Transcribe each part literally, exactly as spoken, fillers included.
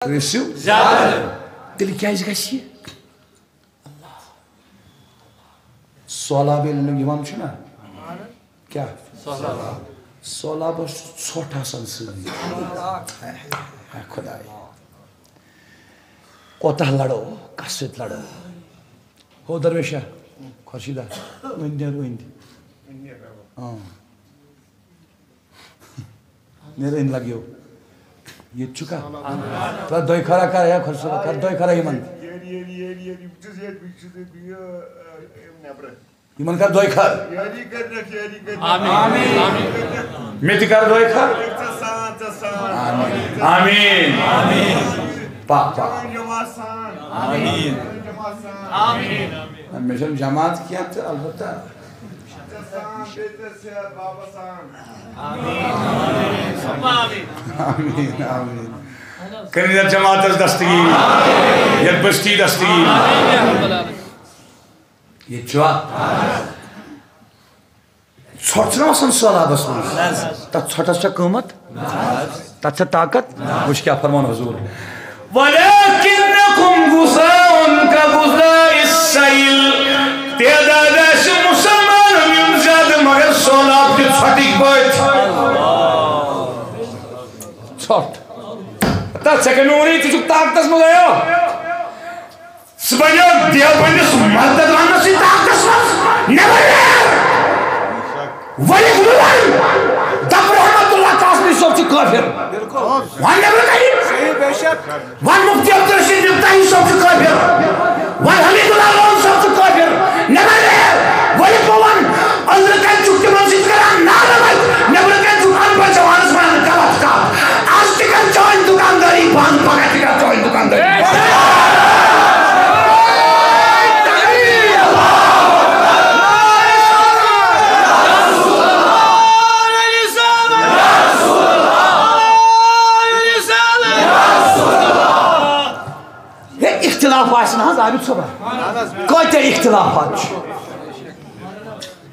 گٔژھِو زیادٕ۔ تیٚلہِ کیٛازِ گژھِ یہِ؟ سہلاب ییٚلہِ نہٕ یِوان چھُ نا، کیٛاہ؟ سہلاب۔ سہلابس چھُ ژھۄٹھ آسان سۭتۍ۔ ہے خۄداے، کوتاہ لڑو، کس سۭتۍ لڑو؟ ہو درویشا، خورشیدہ، أنٛدۍ نیر أنٛدۍ۔ آ۔ نیر أنٛدۍ لگیو۔ ییٚتہِ چھُکھا؟ ترٛا دۄیہِ خٲرا کر، ہے خۄش صٲب، کر دۄیہِ خٲرا یِمن۔ ییٚلہِ، ییٚلہِ، ییٚلہِ، ییٚلہِ، ییٚلہِ، بہٕ چھُس ییٚتہِ، بہٕ چھُس ییٚتہِ، بہٕ یہِ، ٲ، یِم نٮ۪برٕ۔ یِمن کر دۄیہِ خٲر۔ یٲری کٔرِنَکھ، یٲری کٔرِنَکھ۔ آمیٖن۔ آمیٖن۔ مےٚ تہِ کر دۄیہِ خٲر۔ ژےٚ سان، ژےٚ سان۔ آمیٖن۔ آمیٖن۔ پاک، پاک۔ جماعت سان۔ آمیٖن۔ جماعت سان۔ آمیٖن۔ مےٚ چھَنہٕ جماعت کینٛہہ تہٕ البتہ۔ ژےٚ سان، بیٚیہِ ژےٚ صحت بابا سان۔ آمیٖن، آمیٖن۔ کٔرِو یَتھ جماعتس دستگیٖر، یَتھ بستی دستگیٖر۔ ییٚتہِ چھُوا؟ ژھۄٹھ چھُنہ آسان سہلابس منٛز؟ تتھ ژھۄٹھس چھا قۭمتھ؟ تتھ چھا طاقت؟ وٕچھ کیٛاہ فرمان حضور۔ ولکنکم غثاء کغثاء السیل۔ تعداد آسہِ مُسلمانن ہُنٛد زیادٕ، مگر سہلاب تہِ ژھۄٹٕکۍ پٲٹھۍ۔ ژھۄٹھ۔ تتھ ژےٚ کٔمۍ ووٚنُے؟ ژٕ چھُکھ طاقتس منٛز آیو۔ ژٕ بنیوکھ دیوبندس مدد وننس سۭتۍ طاقتس منٛز۔ نٮ۪بر نیر۔ ولِتھ مہٕ وَن۔ دَپ رحمت اللہ قاسمی صٲب چھُ کٲفِر۔ وَن نٮ۪برٕ کَنہِ۔ وَن مفتی عبدالرشید مفتاحی صٲب چھُ کٲفِر۔ وَن حمید اللہ لون صٲب چھُ کٲفِر۔ نٮ۪بر نیر۔ ولِتھ مہٕ وَن۔ أنٛدرٕ کَنہِ چھُکھ تِمن سۭتۍ کران نارٕ وَتہِ۔ نٮ۪برٕ کَنہِ چھُکھ اَن پَڑھ جوانَس وَنان غلط کَتھ۔ آز تہِ کَر چٲنۍ دُکاندٲری بنٛد، پَگاہ تہِ کَر چٲنۍ دُکاندٲری بنٛد۔ ہے، اختلاف آسہِ نہ حظ عابد صٲبہ؟ کٲتیٛاہ اختلافات چھِ؟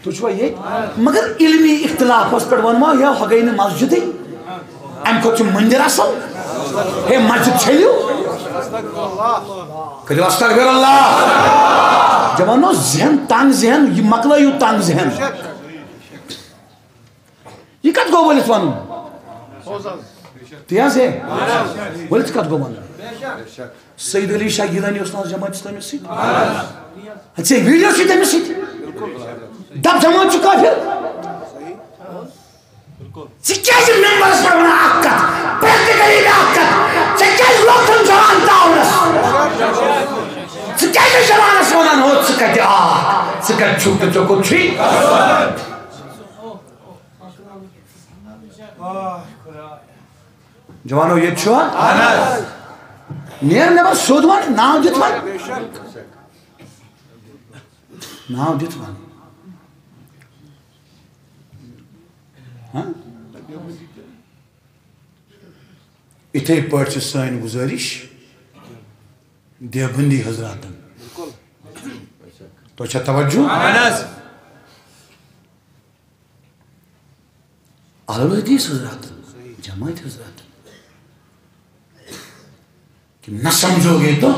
تُہۍ چھِوا ییٚتہِ؟ مگر علمی اختلافس پٮ۪ٹھ وَنہٕ ما، ہے، ہۄ گٔے نہٕ مسجدٕے، اَمہِ کھۄتہٕ چھُ مٔنٛدِر اَصٕل۔ ہے، مسجد چھٔلِو۔ کٔرِو استغفر اللہ۔ جوانو، ذہن تنگ ذہن، یہِ مۄکلٲیِو تنگ ذہن۔ یہِ کَتھ گوٚو ؤلِتھ وَنُن؟ تی حظ ہے۔ ؤلِتھ کَتھ گوٚو وَنُن؟ سید علی شاہ گیٖلانی اوس نہٕ حظ جماعت اسلامی سۭتۍ؟ اَدٕ ژےٚ ویٖڈیو چھُے تٔمِس سۭتۍ؟ دَپ جماعت چھُ کٲفِر۔ ژٕ کیٛازِ ممبرس پٮ۪ٹھ وَنان اَکھ کَتھ؟ پرٛٮ۪کٹِکٔلی اَکھ کَتھ۔ ژےٚ کیٛازِ لوٚگ تھَن جوان تاونَس؟ ژٕ کیٛازِ چھُکھ جوانَس وَنان، ہو، ژٕ کَتہِ آکھ؟ ژٕ کَتہِ چھُکھ تہٕ ژےٚ کوٚت چھُے؟ جوانو، ییٚتہِ چھُوا؟ اہن حظ۔ نیر نٮ۪بر، سیوٚد وَن، ناو دِتھ وَن۔ ناو دِتھ وَن۔ ہاں؟ یِتھے پٲٹھۍ چھِ سٲنۍ گُزٲرِش دیوبندی حضراتن۔ تۄہہِ چھا توجہ؟ اہن حظ۔ اہل حدیث حضراتن، جماعت حضراتن، کہ نہ سمجھو گے تو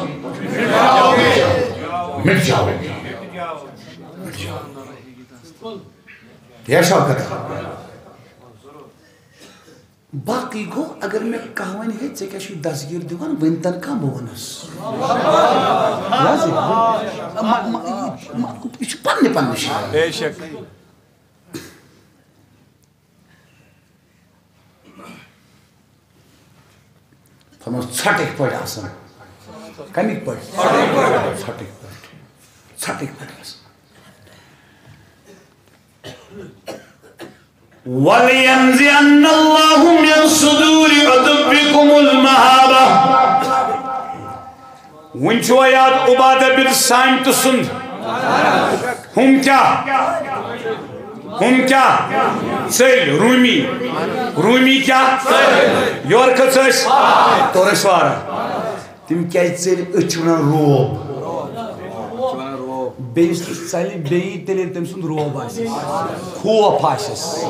مٹ جاؤ گے۔ مٹ جاؤ۔ یہ شوکت۔ باقٕے گوٚو، اگر مےٚ کانٛہہ وَنہِ، ہے، ژےٚ کیٛاہ چھُے دستگیٖر دِوان، وۄنۍ تَنہٕ کانٛہہ بہٕ وَنَس۔ یہِ حظ یہِ، مہ-، مہ-، یہِ، مہ-، یہِ چھُ پننہِ پننہِ شایہِ۔ بے شک۔ فرموس ژھۄٹٕکۍ پٲٹھۍ آسان۔ کَمِکۍ پٲٹھۍ؟ ژھۄٹٕکۍ پٲٹھۍ۔ ژھۄٹٕکۍ پٲٹھۍ آسان۔ وَلَيَنزِعَنَّ اللَّهُ مِن صُدُورِ عَدُوِّكُمُ الْمَهَابَةَ۔ وُنہِ چھُوا یاد عبادہ بن صامت سُنٛد؟ ہُم کیٛاہ؟ ہُم کیٛاہ؟ ژٔلۍ، روٗمی۔ روٗمی کیٛاہ؟ یورٕ کھٔژ أسۍ، توٚر اَسہِ وارٕ۔ تِم کیٛازِ ژٔلۍ؟ أتھۍ چھِ وَنان رعب۔ بیٚیِس تہِ ژَلہِ بیٚیہِ تیٚلہِ، ییٚلہِ تٔمۍ سُنٛد رعب آسٮ۪س، خوف آسٮ۪س۔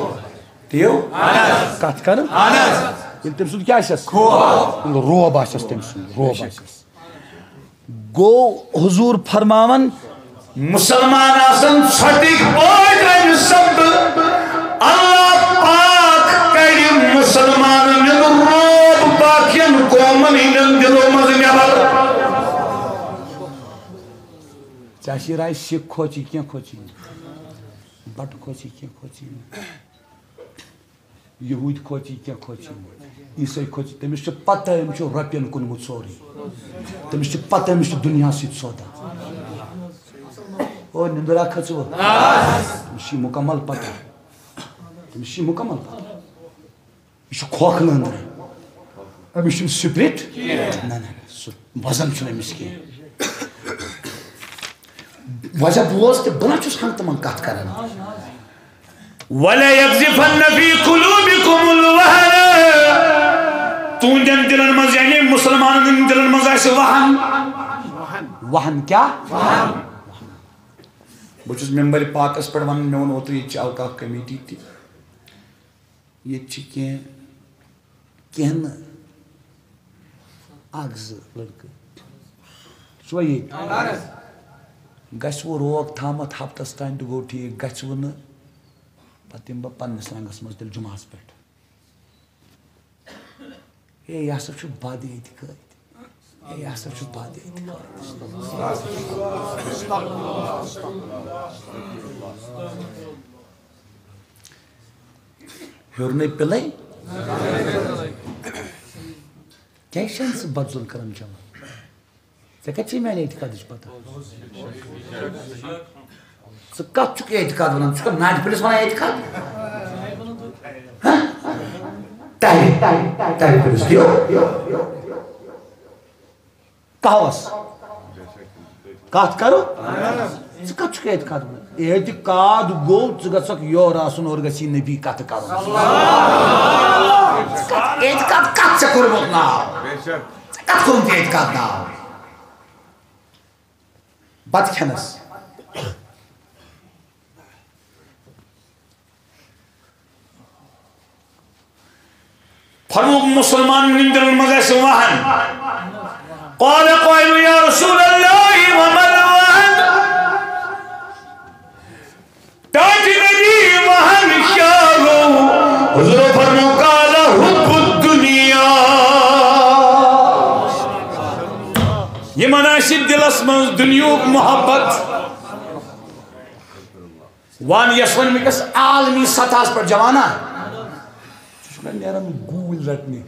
تِیو؟ کَتھ کَرٕ؟ ییٚلہِ تٔمۍ سُنٛد کیٛاہ آسٮ۪س؟ ییٚلہِ رعب آسٮ۪س تٔمۍ سُنٛد، رعب آسٮ۪س۔ گوٚو حضوٗر فرماوان، مسلمان آسن ژھۄٹٕکۍ پٲٹھۍ امہِ سببہٕ، اللہ پاک کڑِ مسلمانن ہُنٛد رعب باقین قومن ہٕنٛدٮ۪ن دِلو منٛز نٮ۪بر۔ ژےٚ آسی راے سِکھ کھوژی کینٛہہ کھوژی نہٕ، بٹہٕ کھوژی کینٛہہ کھوژی نہٕ، یہوٗدۍ کھوژی کینٛہہ کھوژی نہٕ، عیسٲے کھوژی، تٔمِس چھُ پتہ أمِس چھُ رۄپین کُنمُت سورُے، تٔمِس چھُ پتہ أمِس چھُ دُنیاہس سۭتۍ سودا۔ او نندرا کھژوٕ؟ تٔمِس چھِ مکمل پتہ، تٔمِس چھِ مکمل پتہ۔ یہِ چھُ کھوکھلہٕ أنٛدرٕ۔ أمِس چھُنہٕ spirit۔ نہ، نہ، نہ، سُہ وزن چھُنہٕ أمِس کینٛہہ۔ وجہ بوز تہٕ بہٕ نہ چھُس ہنٛگہٕ تہٕ منٛگہٕ کتھ کران۔ وَلَا يَقْذِفَنَّ فِي قُلُوبِكُمُ الْوَهْنَ۔ تُہنٛدٮ۪ن دِلن منٛز، یعنی مسلمانن ہٕنٛدٮ۪ن دِلن منٛز آسہِ وہن۔ وہن کیٛاہ؟ بہٕ چھُس ممبر پاکس پٮ۪ٹھ ونان، مےٚ ووٚن اوترٕ، ییٚتہِ چھِ اوقاف کمیٹی تہِ۔ ییٚتہِ چھِ کینٛہہ، کینٛہہ نہٕ، اکھ زٕ لٔڑکہٕ۔ چھُوا ییٚتہِ؟ گژھِ وۄنۍ روک تھامتھ ہفتس تام تہٕ گوٚو ٹھیٖک، گژھِ وۄنۍ نہٕ، پتہٕ یِمہٕ بہٕ پننِس رنگس منٛز تیٚلہِ جمعہس پٮ۪ٹھ۔ ہے، یہِ ہسا چھُ بد اعتقٲدی۔ ہے، یہِ ہسا چھُ بد اعتقٲدی۔ ہیوٚر نَے پِلَے۔ کیٛازِ چھَنہٕ ژٕ بد ظن کران جمع؟ ژےٚ کَتہِ چھے میٛانہِ اعتقادٕچ پتہ؟ ژٕ کَتھ چھُکھ اعتقاد وَنان؟ ژٕ چھُکھ ناٹہِ پھٔلِس وَنان اعتقاد؟ ہہ؟ ٹَرِ، ٹَرِ پھٔلِس دِیو۔ کَہوَس۔ کَتھ کَرو؟ ژٕ کَتھ چھُکھ اعتقاد وَنان؟ اعتقاد گوٚو ژٕ گژھکھ یور آسُن، اورٕ گژھی نبی کَتھٕ کَرُن۔ ژٕ کَتھ اعتقاد کَتھ ژےٚ کوٚرمُت ناو؟ ژےٚ کَتھ کوٚرمُت اعتقاد ناو؟ بتہٕ کھٮ۪نس۔ فرمووُکھ، مسلمانن ہٕنٛدٮ۪ن دِلن منٛز آسہِ وہن۔ قال قائل، یا رسول اللہ، وما الوہن؟ ٹاٹہِ نبی، وہن کیٛاہ گوٚو؟ حضور فرموو، قال حب الدنیا۔ یِمن آسہِ دِلس منٛز دُنیہُک محبت۔ وَن یَس وۄنۍ وٕنکیٚس عالمی سطحس پٮ۪ٹھ جوانا۔ ژٕ چھُکھ نہ نیران گوٗلۍ رٹنہِ؟ ژٕ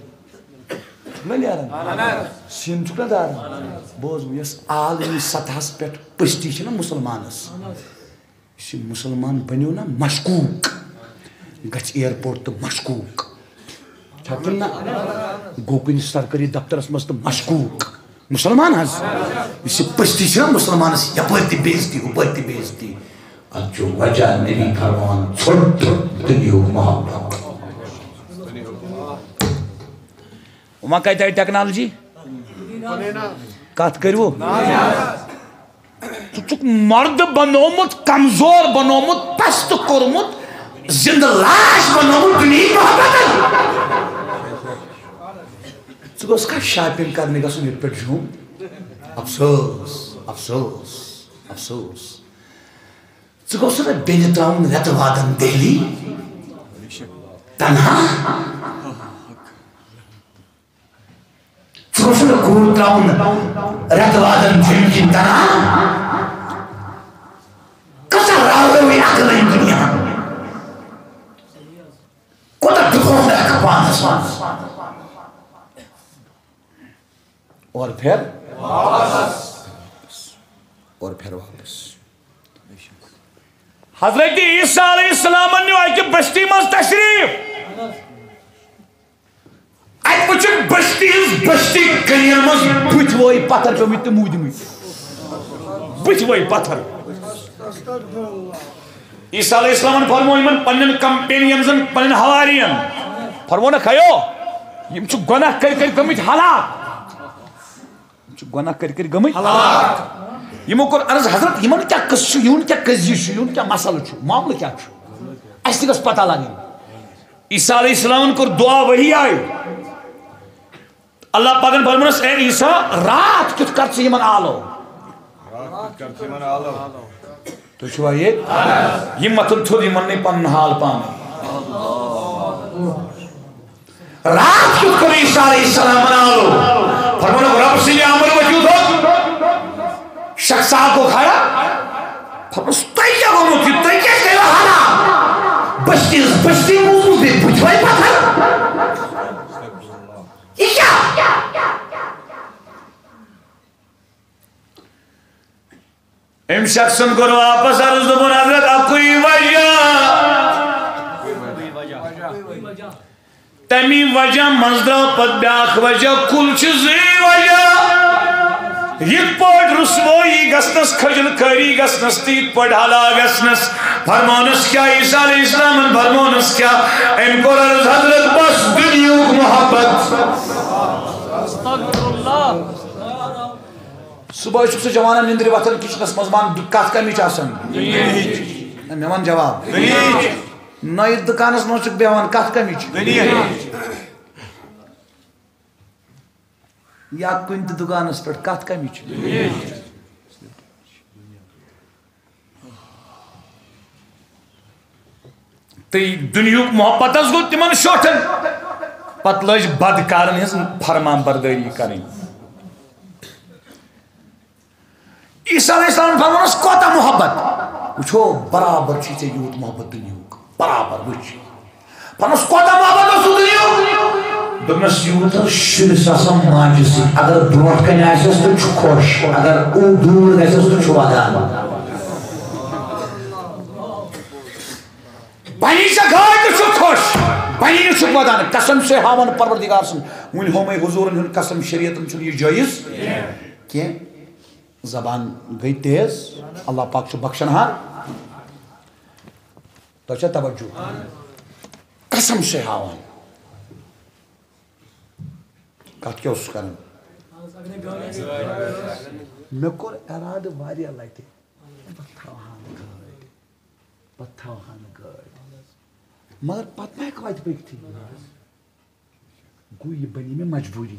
چھُکھ نہ نیران؟ سِن چھُکھ نہ داران؟ بوز، یۄس عالمی سطحس پٮ۪ٹھ پٔستی چھِ نہ مُسلمانس، یُس یہِ مُسلمان بنیو نہ مشکوٗک، گژھِ ایئرپورٹ تہٕ مشکوٗک۔ چھا کِنہٕ نہ؟ گوٚو کُنہِ سرکٲری دفترس منٛز تہٕ مشکوٗک۔ مُسلمان حظ، یُس یہِ پٔستی چھِ نہ مُسلمانس یپٲرۍ تہِ بے عزتی، ہُپٲرۍ تہِ بے عزتی۔ اتھ چھُ وجہ نبی فرمان ژھوٚٹ دُنیہُک محبت۔ وۄنۍ کتہِ آیہِ ٹیکنالوجی؟ کتھ کٔرِو۔ ژٕ چھُکھ مرد بنومُت، کمزور بنومُت، پست کوٚرمُت، زندٕ لاش بنومُت دُنیہٕکۍ محبتن۔ ژٕ گوٚژھ کانٛہہ شاپنگ کرنہِ گژھُن ییٚتہِ پٮ۪ٹھ جوٚم؟ افسوس، افسوس، افسوس۔ ژٕ گوٚژھ نہٕ بیٚنہِ ترٛاوُن رٮ۪تہٕ وادن دہلی تنہا۔ ژٕ گوٚژھ نہٕ کوٗر ترٛاوُن رٮ۪تہٕ وادن جیٚمہِ کِنۍ تنہا۔ کۭژاہ راوروی عقل أمۍ دُنیاہن۔ کوٗتاہ دُکھ اوس مےٚ ہٮ۪کان پانس منٛز۔ اور پھر واپس۔ اور پھر واپس۔ حضرت عیسیٰ علیہ السلامن نیوٗ اکہِ بستی منٛز تشریف۔ اتہِ وٕچھکھ بستی ہٕنٛز بستی گلین منٛز بٕتھۍ وٲے پتھر پیومٕتۍ تہٕ موٗدمٕتۍ۔ بٕتھۍ وٲے پتھر۔ عیسیٰ علیہ السلامن فرموو یِمن پننٮ۪ن کمپینینزن، پننٮ۪ن حوارین، فرموونکھ، ہیو، یِم چھِ گۄناہ کٔرۍ کٔرۍ گٔمٕتۍ ہلاک۔ یِم چھِ گۄناہ کٔرۍ کٔرۍ گٔمٕتۍ ہلاک۔ یِمو کوٚر عرض، حضرت، یِمن کیٛاہ قصہٕ چھُ، یِہُنٛد کیٛاہ قضیہِ چھُ، یِہُنٛد کیٛاہ مسلہٕ چھُ، معاملہٕ کیٛاہ چھُ؟ اَسہِ تہِ گژھِ پتہ لگٕنۍ۔ عیسیٰ علیہ السلامن کوٚر دعا، وحی آیہِ۔ اللہ پاکن فرمونس، "اے عیسیٰ، راتھ کیُتھ کر ژٕ یِمن آلو؟" راتھ کیُتھ کر ژٕ یِمن آلو؟ تُہۍ چھِوا ییٚتہِ؟ یِم وۄتھن تھوٚد، یِمن نہٕ پنُن حال پانے۔ راتھ کیُتھ کوٚر عیسیٰ علیہ السلامن آلو؟ فرمونُکھ، "رب سٕنٛدِ امر ؤتھِو تھوٚد۔" شخص اکھ گوٚو کھڑا۔ فرموس، "تۄہہِ کیٛاہ ووٚنوُ کہِ تُہۍ کیٛازِ گٔیوٕ حرام؟ بستی ہٕنٛز بستی موٗزوٗ بیٚیہِ بُتھِ وَے پَتھر؟ یہِ کیٛاہ؟" أمۍ شخصن کوٚر واپس عرض، دوٚپُن، "حضرت، اَکُے وجہ۔ تَمی وجہ منٛز درٛاو پتہٕ بیٛاکھ وجہ، کُل چھِ زٕے وجہ۔ یِتھ پٲٹھۍ رسوٲیی گژھنس، خجل کٲری گژھنس تہٕ یِتھ پٲٹھۍ ہلاک گژھنس۔" فرمونس کیٛاہ؟ عیسیٰ علیہ السلامن فرمونس کیٛاہ؟ أمۍ کوٚر عرض، "حضرت، بس دُنیہُک محبت۔" استغفر اللہ۔ صبحٲے چھُکھ ژٕ جوانن نِندرِ وۄتھان کچنس منٛز، وَن، دُ-، کَتھ کَمِچ آسان؟ دُنیہٕچ۔ نہ، مےٚ وَن جواب۔ دُنیہٕچ۔ نٔیِس دُکانَس منٛز چھُکھ بیٚہوان، کَتھ کَمِچ؟ دُنیہٕچ۔ یا کُنہِ تہِ دُکانَس پٮ۪ٹھ، کَتھ کَمِچ؟ دُنیہٕچ۔ تہٕ دُنیہُک محبت حظ گوٚو تِمن شوٹھن۔ پتہٕ لٔج بدکارن ہٕنٛز فرمان بردٲری کرٕنۍ۔ عیسیٰ علیہ السلام فرمونس، "کوتاہ محبت؟" وٕچھو، برابر چھُے ژےٚ یوٗت محبت دُنیہُک، برابر وٕچھ۔ فرموس، "کوتاہ محبت اوس دُنیہُک؟" دوٚپنس، "یوٗت حظ شُرِس آسان ماجہِ سۭتۍ، اگر برونٛٹھ کنہِ آسٮ۪س تہٕ چھُ خۄش، اگر او دوٗر گژھٮ۪س تہٕ چھُ ودان۔" بنی ژےٚ گاے تہٕ چھُ خۄش، بنی نہٕ چھُکھ ودان۔ قسم سے ہاوان پروردگار سُنٛد، وُنہِ ہومے حضوٗرن ہُنٛد قسم، شریعتن چھُنہٕ یہِ جٲیز کینٛہہ۔ زبان گٔے تیز، اللہ پاک چھُ بخشن ہار۔ تۄہہِ چھا توجہ؟ قسم سے ہاوان۔ کتھ کیٛاہ اوسُس کران؟ مےٚ کوٚر ارادٕ واریاہ لٹہِ، بہٕ تھاوہا نہٕ گٲڑۍ، بہٕ تھاوہا نہٕ گٲڑۍ، مگر پتہٕ ما ہٮ۪کہٕ وتہِ پٔکتھٕے؟ گوٚو، یہِ بنے مےٚ مجبوٗری۔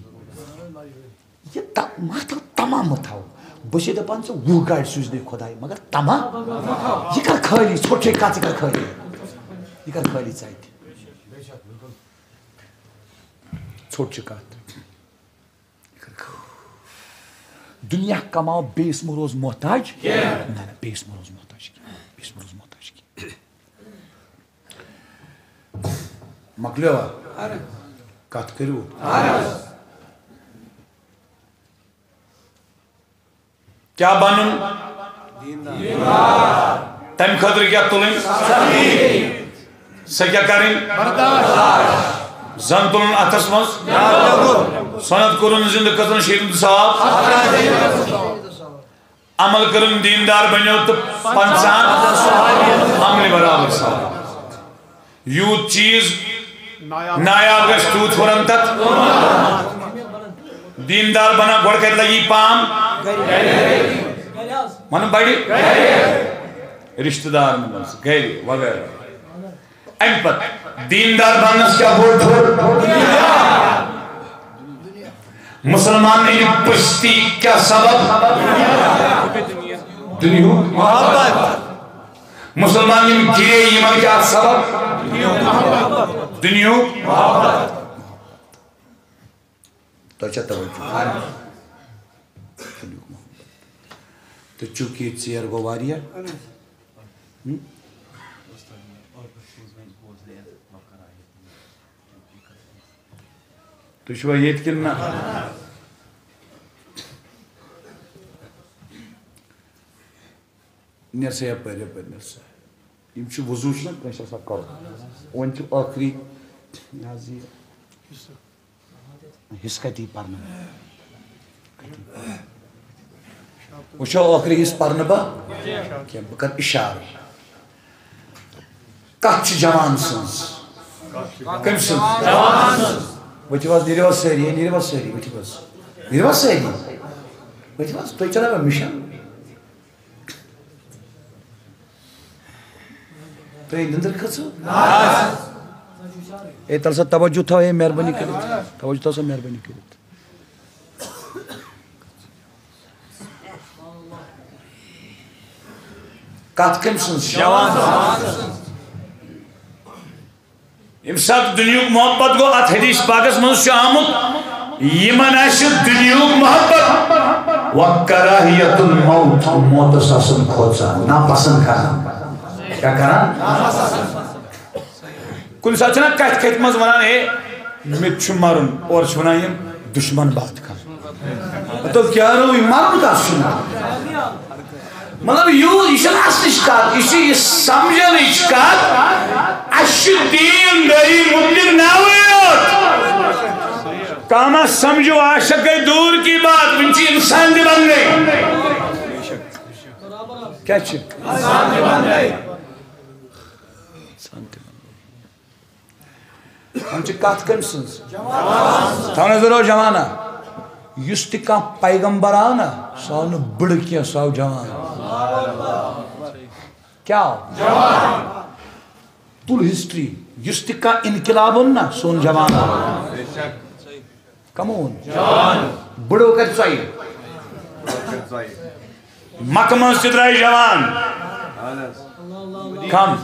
یہِ تہ-، ما تھاو، تمام ما تھاو۔ بہٕ چھُسے دپان، ژٕ وُہ گاڑِ سوٗزِ نے خۄداے، مگر تمام؟ یہِ کر خٲلی، ژھوٚٹ چھے کتھ، یہِ کر خٲلی؟ یہِ کر خٲلی ژٕ اتہِ؟ ژھوٚٹ چھِ کتھ۔ یہِ کر خٲلی۔ دُنیا کماو، بیٚیِس مہ روز محتاج۔ نہ، نہ، بیٚیِس مہ روز محتاج کینٛہہ۔ بیٚیِس مہ روز محتاج کینٛہہ۔ مۄکلیوا؟ کتھ کٔرِو۔ کیٛاہ بنُن؟ تمہِ خٲطرٕ کیٛاہ تُلٕنۍ؟ سۄ کیٛاہ کرٕنۍ؟ زن تُلُن اتھس منٛز۔ سند کوٚرُن زندٕ کٔژن شیٖتن ثواب۔ عمل کٔرٕن، دیٖندار بنیو تہٕ پنٛژاہن عملہِ برابر ثواب۔ یوٗت چیٖز نایاب گژھِ، تیوٗت ہُرن تتھ۔ دیٖندار بنان، گۄڈٕ کتہِ لگی پان؟ ونُن بڑِ۔ رشتہٕ دارن منٛز، گرِ وغیرہ۔ امہِ پتہٕ دیٖندار بننس کیٛاہ بوٚڑ تھوٚد؟ مُسلمان ییٚلہِ پٔستی کیٛاہ سبب؟ دُنیہُک محبت۔ مُسلمان یِم گِرے، یِمن کیٛاہ سبب؟ دُنیہُک محبت۔ تۄہہِ چھا توجہ؟ دُنیہُک محبت۔ تہٕ چوٗنٛکہِ ییٚتہِ ژیر گوٚو واریاہ، ہُم؟ تُہۍ چھِوا ییٚتہِ کِنہٕ نہ؟ نیر سا یپٲرۍ، یپٲرۍ نیر سا۔ یِم چھِ وضوٗ چھُنہ کٲنٛسہِ آسان کَرُن۔ وۄنۍ چھُ ٲخری، یہِ حظ یہِ حصہٕ کَتہِ یی پَرنہٕ؟ وٕچھو، ٲخری حصہٕ پَرنہٕ بہٕ کینٛہہ، بہٕ کَرٕ اِشارٕ۔ کَتھ چھِ جوان سٕنٛز؟ کٔمۍ سٕنٛز؟ ؤتھِو حظ، نیٖرِو حظ سٲری، ہے، نیٖرِو حظ سٲری، ؤتھِو حظ۔ نیٖرِو حظ سٲری۔ ؤتھِو حظ، تُہۍ چلاوان مِشن۔ تُہۍ نِندٕر کھٔژٕو؟ اے، تَلہٕ سا توجہ تھاو، اے، مہربٲنی کٔرِتھ۔ توجہ تھاو سا، مہربٲنی کٔرِتھ۔ کتھ کٔمۍ سٕنٛز؟ جوان۔ ییٚمہِ ساتہٕ دُنیہُک محبت گوٚو، اتھ حدیث پاکس منٛز چھُ آمُت، یِمن آسہِ دُنیہُک محبت، وکراہیت الموت، موتس آسن کھوژان، ناپسند کران۔ کیٛاہ کران؟ کُنہِ ساتہٕ چھِنہ کتھِ کتھِ منٛز ونان، "ہے، مےٚ تہِ چھُ مرُن"، اورٕ چھِ ونان یِم، "دُشمن بات کر"۔ مطلب کیٛاہ روو یہِ مرُن کتھ چھُ؟ مطلب یوٗ-، یہِ چھَنہٕ اصلٕچ کتھ، یہِ چھِ یہِ سمجھنٕچ کتھ۔ اَسہِ چھُ دیٖن دٲری مُتعلق ناوٕے یوت۔ کانٛہہ ما سمجھو عاشق گٔے دور کی بات، وٕنہِ چھِ انسان تہِ بننے۔ کیٛاہ چھِ؟ انسان تہِ بننے۔ وۄنۍ چھِ کتھ کٔمۍ سٕنٛز؟ تھاو نظر او جوانا، یُس تہِ کانٛہہ پیغمبر آو نا، سُہ آو نہٕ بٕڑٕ کینٛہہ، سُہ آو جوان۔ کیٛاہ آو؟ تُل ہسٹری، یُس تہِ کانٛہہ انقلاب اوٚن نا، سُہ اوٚن جوان۔ کمو اوٚن؟ بٕڑو کتہِ ژۄیہِ؟ مکہ منٛز تہِ درٛاے جوان۔ کم؟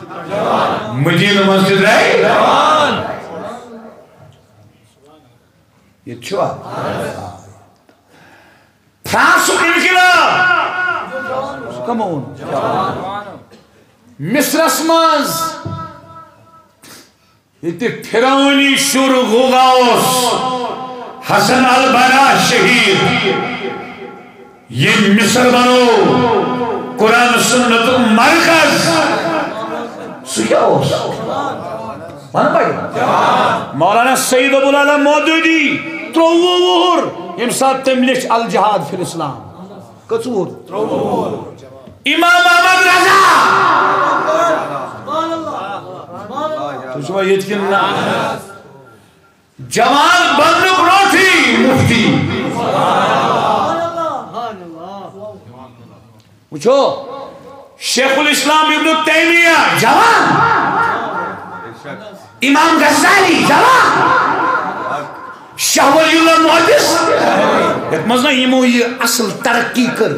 مدینہ منٛز تہِ درٛاے۔ ییٚتہِ چھُوا؟ فرانسُک انقلاب۔ سُہ کمو اوٚن؟ مصرس منٛز۔ ییٚتہِ فرعونی شُر غوغا اوس، حسن البنا شہید، ییٚمۍ مصر بنوو قرآن سنتُک مرکز۔ سُہ کیٛاہ اوس؟ وَن بھائی۔ مولانا سید ابو الاعلیٰ مودودی، ترٛۆوُہ وُہُر، ییٚمہِ ساتہٕ تٔمۍ لیٚچھ الجہاد فی الاسلام۔ کٔژ وُہُر؟ امام احمد رضا۔ تُہۍ چھِوا ییٚتہِ کِنہٕ نہ؟ جوان بننہٕ برونٹھٕے مفتی۔ وٕچھو، شیخ الاسلام ابن تیمیہ جوان، امام غزالی جوان، شاہ ولی اللہ محدث، یتھ منٛز نہ یِمو یہِ اصل ترقی کٔر۔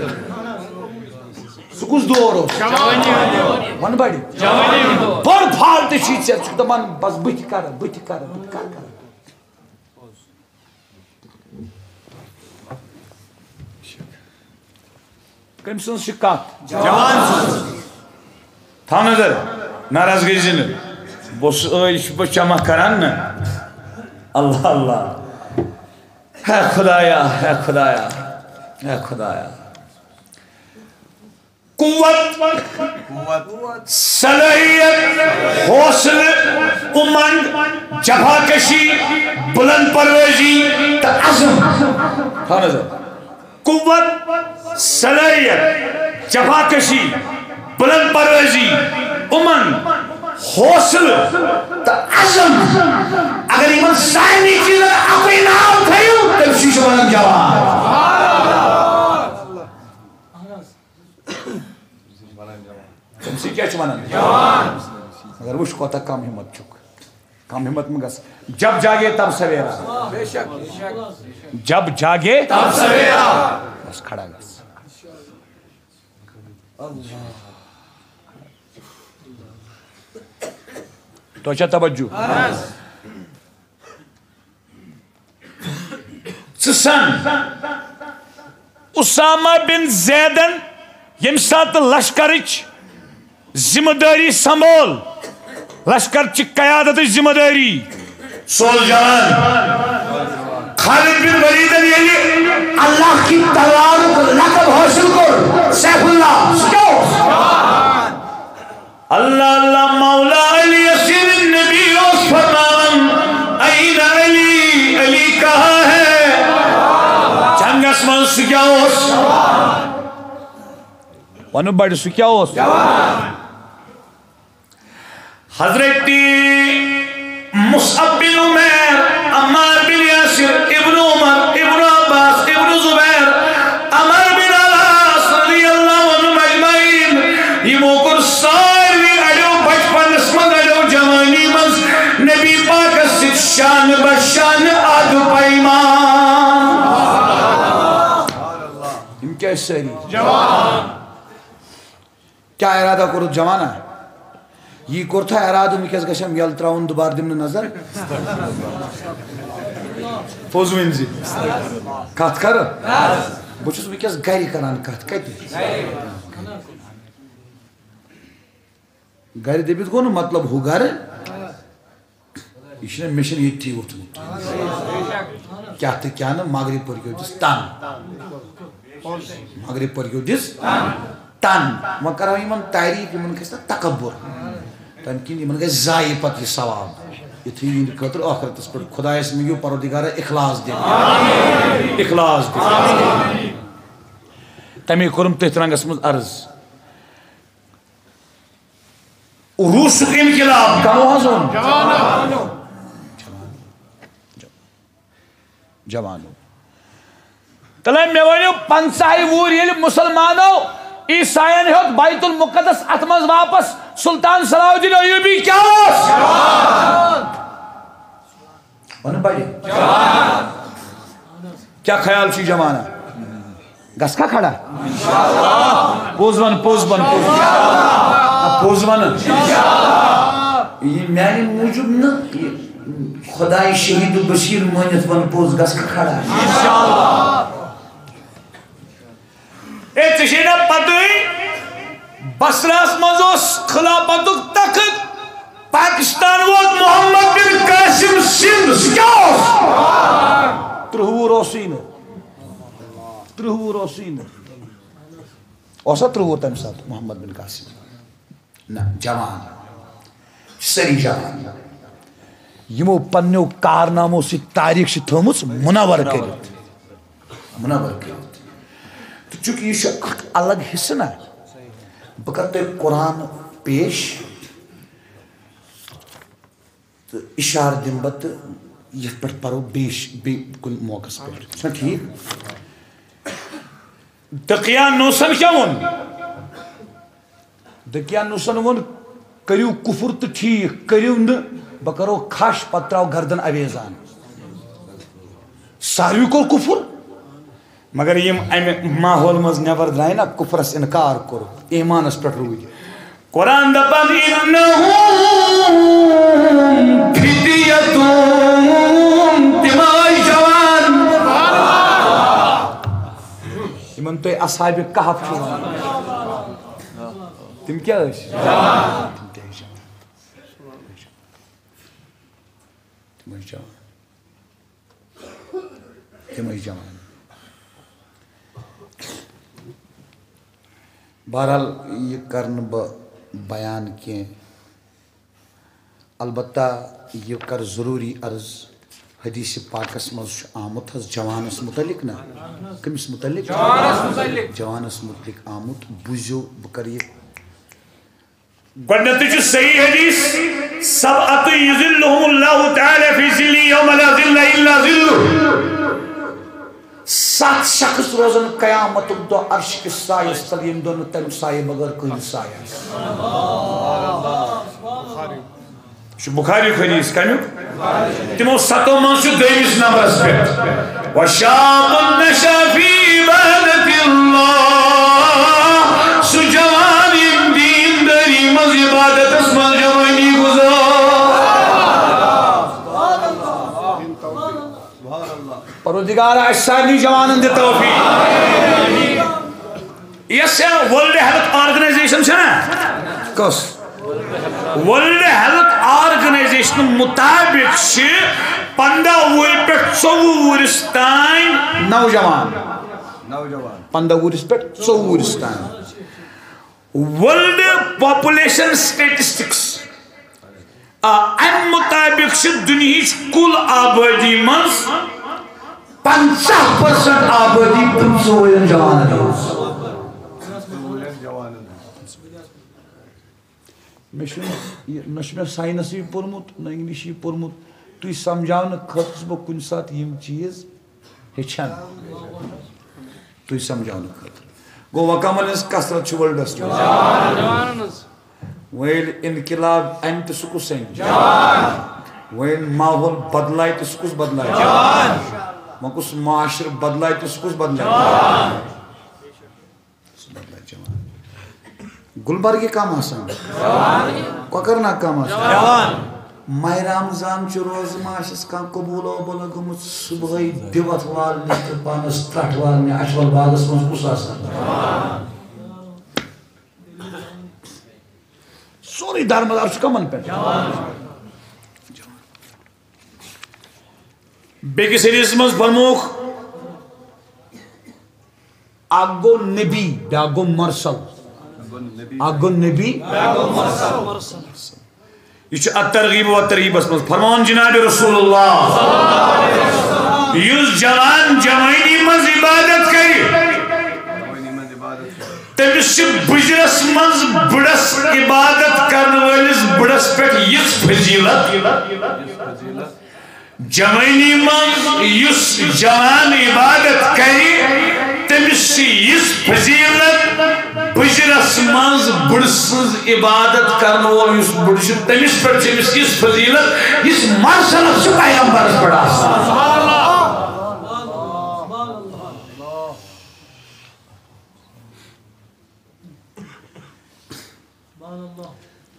سُہ کُس دور اوس؟ وَن بَڑِ۔ بٔڑ فالٹ چھُے ژےٚ، ژٕ چھُکھ دَپان، "بس بہٕ تہِ کَرٕ، بہٕ تہِ کَرٕ، بہٕ تہِ کَرٕ کَرٕ۔" کٔمۍ سٕنٛز چھِ کَتھ؟ جوان سٕنٛز۔ تھاو نظر، ناراض گٔے زِ نہٕ۔ بہٕ اوسُس ٲدۍ، یہِ چھُس بہٕ جمع کران نہ۔ اللہ اللہ۔ ہے خدایا، ہے خدایا، ہے خدایا۔ قوت، صلٲحیت، حوصلہٕ، اُمنگ، جفاکشی، بلند پروازی تہٕ عزم۔ تھاو نظر۔ قوت، صلٲحیت، جفاکشی، بلند پروازی، اُمنگ، حوصلہٕ تہٕ عزم۔ اگر یِمن سارنٕے چیٖزن اَکُے ناو تھٲیِو، تٔمِس چھُ یہِ وَنان جوان۔ تٔمۍ سٕے کیٛاہ چھِ وَنان؟ مگر وٕچھ، کوتاہ کم ہمت چھُکھ۔ کم ہمت مہ گژھ۔ جب جاگے تب سویرا۔ جب جاگے تب سویرا۔ بس کھڑا گژھ۔ تو چھا توجہ؟ ژٕ سن، اسامہ بن زیدن ییٚمہِ ساتہٕ لشکرٕچ ذمہ دٲری سنبھول، لشکر چہِ قیادتٕچ ذمہ دٲری، سُہ اوس جوان۔ خالد بن ولیدن ییٚلہِ اللہ کی تلوارُک لقب حٲصِل کوٚر، سیف اللہ، سُہ کیٛاہ اوس؟ اللہ اللہ مولا علی یسیر نبی اوس فرماوان، "این علی، علی کہاں ہے؟" جنگس منٛز سُہ کیٛاہ اوس؟ ونہٕ بڑِ، سُہ کیٛاہ اوس؟ حضرت مصعب بن عمیر، عمار بن یاسر، ابن عمر، ابن عباس، ابن زبیر، عمر بن العاص رضی اللہ عنہم اجمعین، یِمو کوٚر ساروی اَڑیو بچپنس منٛز، اَڑیو جوانی منٛز نبی پاکس سۭتۍ شانہٕ بہ شانہٕ عہد و پیمان۔ یِم کیٛاہ ٲسۍ سٲری؟ جوان۔ کیٛاہ ارادہ کوٚرُتھ جوانا؟ یی کوٚر تھا ارادٕ، وٕنکیٚس گژھم یَلہٕ ترٛاوُن، دُبارٕ دِم نہٕ نظر۔ پوٚز ؤنۍ زِ۔ کتھ کر؟ بہٕ چھُس وٕنکیٚس گرِ کران کتھ۔ کتہِ؟ گرِ دٔپِتھ گوٚو نہٕ مطلب ہُہ گرٕ۔ یہِ چھُنہ، مےٚ چھُنہٕ ییٚتھی ووٚتھمُت۔ کیٛاہ تہٕ کیٛاہ نہٕ، مغرب پٔرۍکیو دِس تن۔ مغرب پٔرۍکیو دِس تن۔ وۄنۍ کرو یِمن تعریٖف، یِمن کھسہِ نہ تکبر۔ تَمہِ کِنۍ یِمن گژھِ ضایع پتہٕ یہِ ثواب۔ یُتھُے یِہِنٛدِ خٲطرٕ ٲخرتس پٮ۪ٹھ خۄدایس منٛگِو پروردگارا اخلاص دِنہٕ۔ اخلاص دِنہٕ۔ تَمے کوٚرُم تٔتھۍ رنگس منٛز عرض۔ روسُک انقلاب کمو حظ اوٚن؟ جوانو۔ تلے مےٚ ؤنِو، پنٛژاہہِ وُہُر ییٚلہِ مُسلمانو عیساین ہیوٚت بیت المقدس اتھ منٛز واپس، سلطان صلاح الدین ایوبی کیٛاہ اوس؟ ونہٕ بڑِ۔ کیٛاہ خیال چھُ جوانا؟ گژھکھا کھڑا؟ پوٚز وَن، پوٚز وَن، پوٚز وَن۔ آ، پوٚز وَن۔ یہِ میانہِ موٗجوٗب نہٕ، یہِ خۄداے شہیٖد بشیٖر مٲنِتھ وَن پوٚز، گژھکھا کھڑا؟ اے، ژےٚ چھے نا پتہٕے، بصرہس منٛز اوس خلافتُک تخت، پاکستان ووت محمد بن قاسم سنگھ، سُہ کیٛاہ اوس؟ ترٛہ وُہُر اوسُے نہٕ۔ ترٛہ وُہُر اوسُے نہٕ۔ اوسا ترٛہ وُہُر تَمہِ ساتہٕ محمد بن قاسم؟ نہ، جوان۔ سٲری جوان۔ یِمو پننیو کارنامو سۭتۍ تاریخ چھِ تھٲومٕژ منور کٔرِتھ۔ منور کٔرِتھ۔ تہٕ چونکہ یہِ چھُ اکھ الگ حصہٕ نا، بہٕ کرٕ تۄہہِ قرآن پیش۔ تہٕ اِشارٕ دِمہٕ بہٕ تہٕ یَتھ پٮ۪ٹھ پَرو بیٚیہِ ش-، بیٚیہِ کُنہِ موقعس پٮ۪ٹھ۔ چھُنہ ٹھیٖک؟ دقیانوسن کیٛاہ ووٚن؟ دقیانوسن ووٚن، "کٔرِو کُفُر تہٕ ٹھیٖک، کٔرِو نہٕ، بہٕ کَرو کھَش، پَتہٕ ترٛاو گردن اویزان۔" ساروی کوٚر کُفُر۔ مگر یِم امہِ ماحول منٛز نٮ۪بر درٛاے نا، کُفرس انکار کوٚر، ایمانس پٮ۪ٹھ روٗدۍ۔ قرآن دپان، "انہم فتیۃ"، تِم ٲسۍ جوان۔ یِمن تُہۍ اصحاب کہف چھِو ونان، تِم کیٛاہ ٲسۍ؟ تِم کیٛاہ ٲسۍ جوان؟ تِم ٲسۍ جوان۔ تِم ٲسۍ جوان۔ بہرحال، یہِ کرٕ نہٕ بہٕ بیان کینٛہہ۔ البتہ یہِ کرٕ ضروٗری عرض، حدیث پاکس منٛز چھُ آمُت حظ جوانس متعلق نا، کٔمِس متعلق؟ جوانس متعلق۔ جوانس متعلق آمُت، بوٗزِو، بہٕ کرٕ یہِ گۄڈٕنیتھٕے چھُ صحیح حدیث، "سبعة یظلهم اللہ تعالی فی ظلہ یوم لا ظل الا ظلہ۔" ستھ شخص روزن قیامتُک دۄہ عرش کِس سایس تل، ییٚمہِ دۄہ نہٕ تَمہِ سایہِ بغٲر کٕہٕنۍ سایہِ آسہِ۔ یہِ چھُ بخاری حدیث، کمیُک؟ تِمو ستو منٛز چھُ دوٚیمِس نمبرس پٮ۪ٹھ۔ وشاب نشا فی عبادت اللہ، سُہ جوان ییٚمۍ دیندٲری منٛز عبادتس منٛز جوانی گُزار۔ پروردگار، اَسہِ سارنٕے جوانن دِ توفیق۔ یۄس یہِ ورلڈ ہیلتھ آرگنائزیشن چھےٚ نا، کۄس؟ ورلڈ ہیلتھ آرگنائزیشن مطابق چھِ پنٛداہ وُہٕرۍ پٮ۪ٹھ ژوٚوُہ وُہٕرِس تام نوجوان۔ نوجوان۔ پنٛداہ وُہٕرِس پٮ۪ٹھ ژوٚوُہ وُہٕرِس تام۔ ورلڈ پاپولیشن سٹیٹسٹکس، آ، امہِ مطابق چھِ دُنیہٕچ کُل آبٲدی منٛز پنٛژاہ پرسنٹ آبٲدی پٕنٛژٕہ ؤرین جوانن ہٕنٛز۔ مےٚ چھُنہٕ یہِ، نہ چھُ مےٚ ساینسٕے پوٚرمُت، نہ انگلشٕے پوٚرمُت۔ تُہۍ سمجھاونہٕ خٲطرٕ چھُس بہٕ کُنہِ ساتہٕ یِم چیٖز ہیٚچھان۔ تُہۍ سمجھاونہٕ خٲطرٕ۔ گوٚو، وۄنۍ کمن ہٕنٛز کثرت چھِ ورلڈس منٛز؟ جوانن ہٕنٛز۔ وۄنۍ ییٚلہِ انقلاب انہِ تہٕ سُہ کُس انہِ؟ جوان۔ وۄنۍ ییٚلہِ ماحول بدلایہِ تہٕ سُہ کُس بدلایہِ؟ جوان۔ وۄنۍ کُس معاشرٕ بدلایہِ تہٕ سُہ کُس بدلایہِ؟ جوان۔ گلمرگہِ کم آسان؟ جوان۔ کۄکرناگ کم آسان؟ جوان۔ ماہِ رمضان چہِ روزٕ ما آسٮ۪س کانٛہہ قبول وبول گوٚمُت صبحٲے دِوتھ والنہِ تہٕ پانس ترٛٹھ والنہِ اچھول باغس منٛز کُس آسان؟ سورُے دارمدار چھُ کمن پٮ۪ٹھ؟ بیٚکِس حدیثس منٛز فرمووُکھ، اکھ گوٚو نبی، بیٛاکھ گوٚو مرسل۔ اکھ گوٚو نبی، بیٛاکھ گوٚو مرسل۔ یہِ چھُ الترغیب و ترہیبس منٛز فرمان جناب رسول اللہ، یُس جوان جوانی منٛز عبادت کرِ، تٔمِس چھِ بُجرس منٛز بُڈس عبادت کرن وٲلِس بُڈس پٮ۪ٹھ یِژھ فضیلت۔ جوانی منٛز یُس جوان عبادت کرِ، تٔمِس چھِ یِژھ فضیلت۔ بُجرس منٛز بُڈٕ سٕنٛز عبادت کرن وول یُس بُڈٕ چھُ، تٔمِس پٮ۪ٹھ چھِ أمِس یِژھ فضیلت، یِژھ مرسلس چھِ پیغمبرس پٮ۪ٹھ آسان۔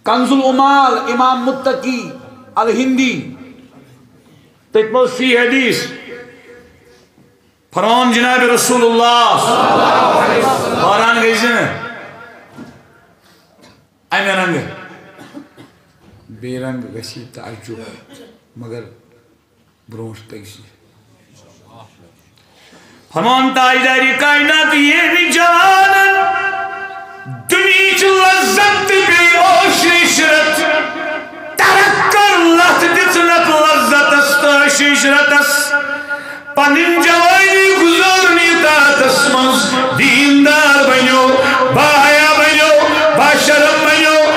کنز العمال، امام متقی الہندی، تٔتھۍ منٛز فی حدیث فرمان جناب رسول اللہ، حٲران گٔے زِ نہٕ، امہِ رنگہٕ بیٚیہِ رنگہٕ گژھِ تعجب، مگر برونٛٹھ پٔکۍ زِ۔ فرمان تاجدار کائنات، ییٚمہِ جوانن دُنیہٕچ لذت تہٕ بیٚیہِ عٲش عشرت ترک کٔر، لتھ دِژنکھ لذتس تہٕ عٲش عشرتس۔ پنٕنۍ جوانی گُزٲرٕن اطاعتس منٛز، دیندار بنیو، باحیا بنیو، باشرم بنیو،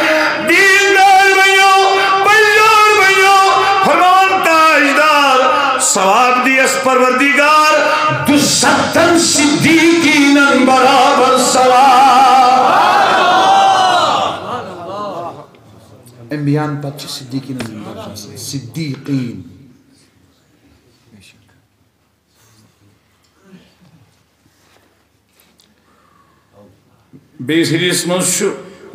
دیندار بنیو، بلیور بنیو۔ فرمان تاجدار، ثواب دیس پروردگار، دُستن صدیقینن برابر ثواب۔ انبیاءن پتہٕ چھِ صدیقینن ہُنٛد درجہٕ آسان، صدیقین۔ بیٚیِس حدیثس منٛز چھُ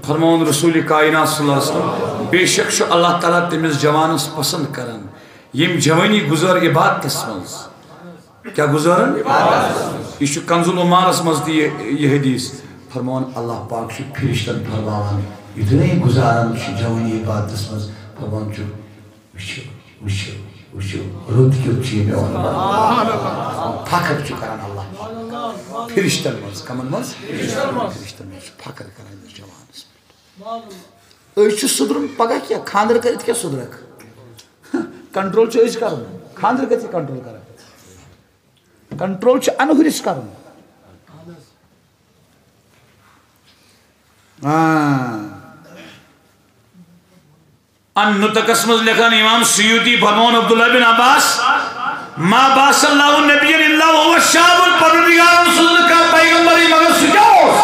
فرماوان رسول کائنات صلی اللہ علیہ وسلم، بے شک چھُ اللہ تعالیٰ تٔمِس جوانس پسند کران، ییٚمۍ جوانی گُزٲر عبادتس منٛز۔ کیٛاہ گُزٲرن؟ عبادتس منٛز۔ یہِ چھُ کنز العمالس منٛز تہِ یہِ، یہِ حدیث۔ فرماوان اللہ پاک چھُ فرشتن فرماوان، یُتھُے نہٕ یہِ گُزاران چھُ جوانی عبادتس منٛز، فرماوان چھُ، وٕچھِو، وٕچھِو، وٕچھِو، رُت کیُتھ چھُ یہِ مےٚ اوٚنمُت۔ فخر چھُ کران اللہ۔ فرشتن منٛز، کمن منٛز؟ فرشتن منٛز چھُ فخر کران أمِس جوانس پٮ۪ٹھ۔ أسۍ چھِ سُدرُن پگاہ کیٛاہ؟ خانٛدر کٔرِتھ کیٛاہ سُدرکھ؟ کنٹرول چھُ أسۍ کرُن۔ خانٛدر کٔرِتھ چھِ کنٹرول کران۔ کنٹرول چھُ انہُرِس کرُن۔ آ۔ ان نطقس منٛز لیکھان امام سیوطی، فرماوان عبداللہ بن عباس، ما بعث اللہ نبیا الا وهو شاب، پروردگارن سوز نہٕ کانٛہہ پیغمبرٕے مگر سُہ کیٛاہ اوس؟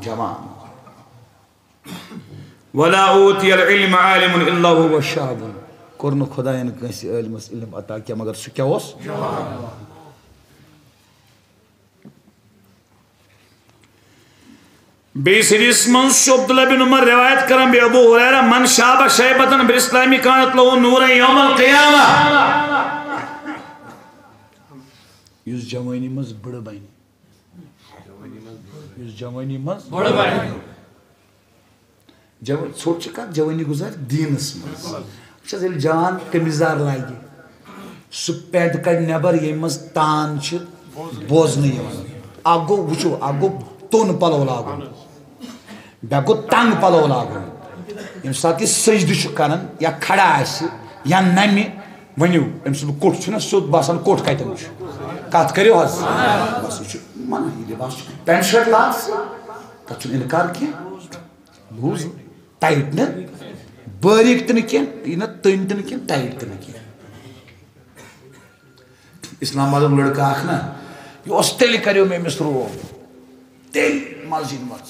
جوان۔ ولا اوتی العلم عالم الا وهو شاب، کوٚر نہٕ خۄداین کٲنٛسہِ عٲلمس علم عطا کینٛہہ مگر سُہ کیٛاہ اوس؟ بیٚیِس حدیثس منٛز چھُ عبداللہ بن عمر روایت کران، بیٚیہِ ابو ہریرہ، من شاب شیبتن بالاسلام کانت لہ نورا یوم القیامہ۔ یُس جوانی منٛز بٕڑٕ بنہِ، یُس جوانی منٛز بٕڑٕ بنہِ۔ جوان، ژھوٚٹ چھِ کَتھ، جوٲنی گُزارِ دیٖنَس منٛز۔ وٕچھ حظ، ییٚلہِ جوان قمیٖض یَزار لاگہِ، سُہ پینٹ کَڑِ نٮ۪بر، ییٚمہِ منٛز تان چھِ بوزنہٕ یِوان۔ اَکھ گوٚو، وٕچھِو، اَکھ گوٚو توٚن پَلو لاگُن، بیٛاکھ گوٚو تنٛگ پَلو لاگُن۔ ییٚمہِ ساتہٕ یہِ سجدٕ چھُ کَران یا کھڑا آسہِ یا نَمہِ، ؤنِو، أمۍ سُنٛد کوٚٹھ چھُنہ سیوٚد باسان، کوٚٹھ کَتٮ۪ن چھُ؟ کَتھ کٔرِو حظ۔ بَس، یہِ چھُ منع، یہِ لِباس چھُ، پینٹ شٲٹ لاگ ژٕ، تَتھ چھُنہٕ اِنکار کینٛہہ۔ لوٗز، ٹایٹ نہٕ، باریٖک تہِ نہٕ کینٛہہ، یہِ نہٕ تٔنۍ تہِ نہٕ کینٛہہ، ٹایٹ تہِ نہٕ کینٛہہ۔ اسلام آبادُک لڑکہٕ اکھ نا، یہِ اوس، تیٚلہِ کریو مےٚ أمِس رول، تیٚلہِ مسجد منٛز،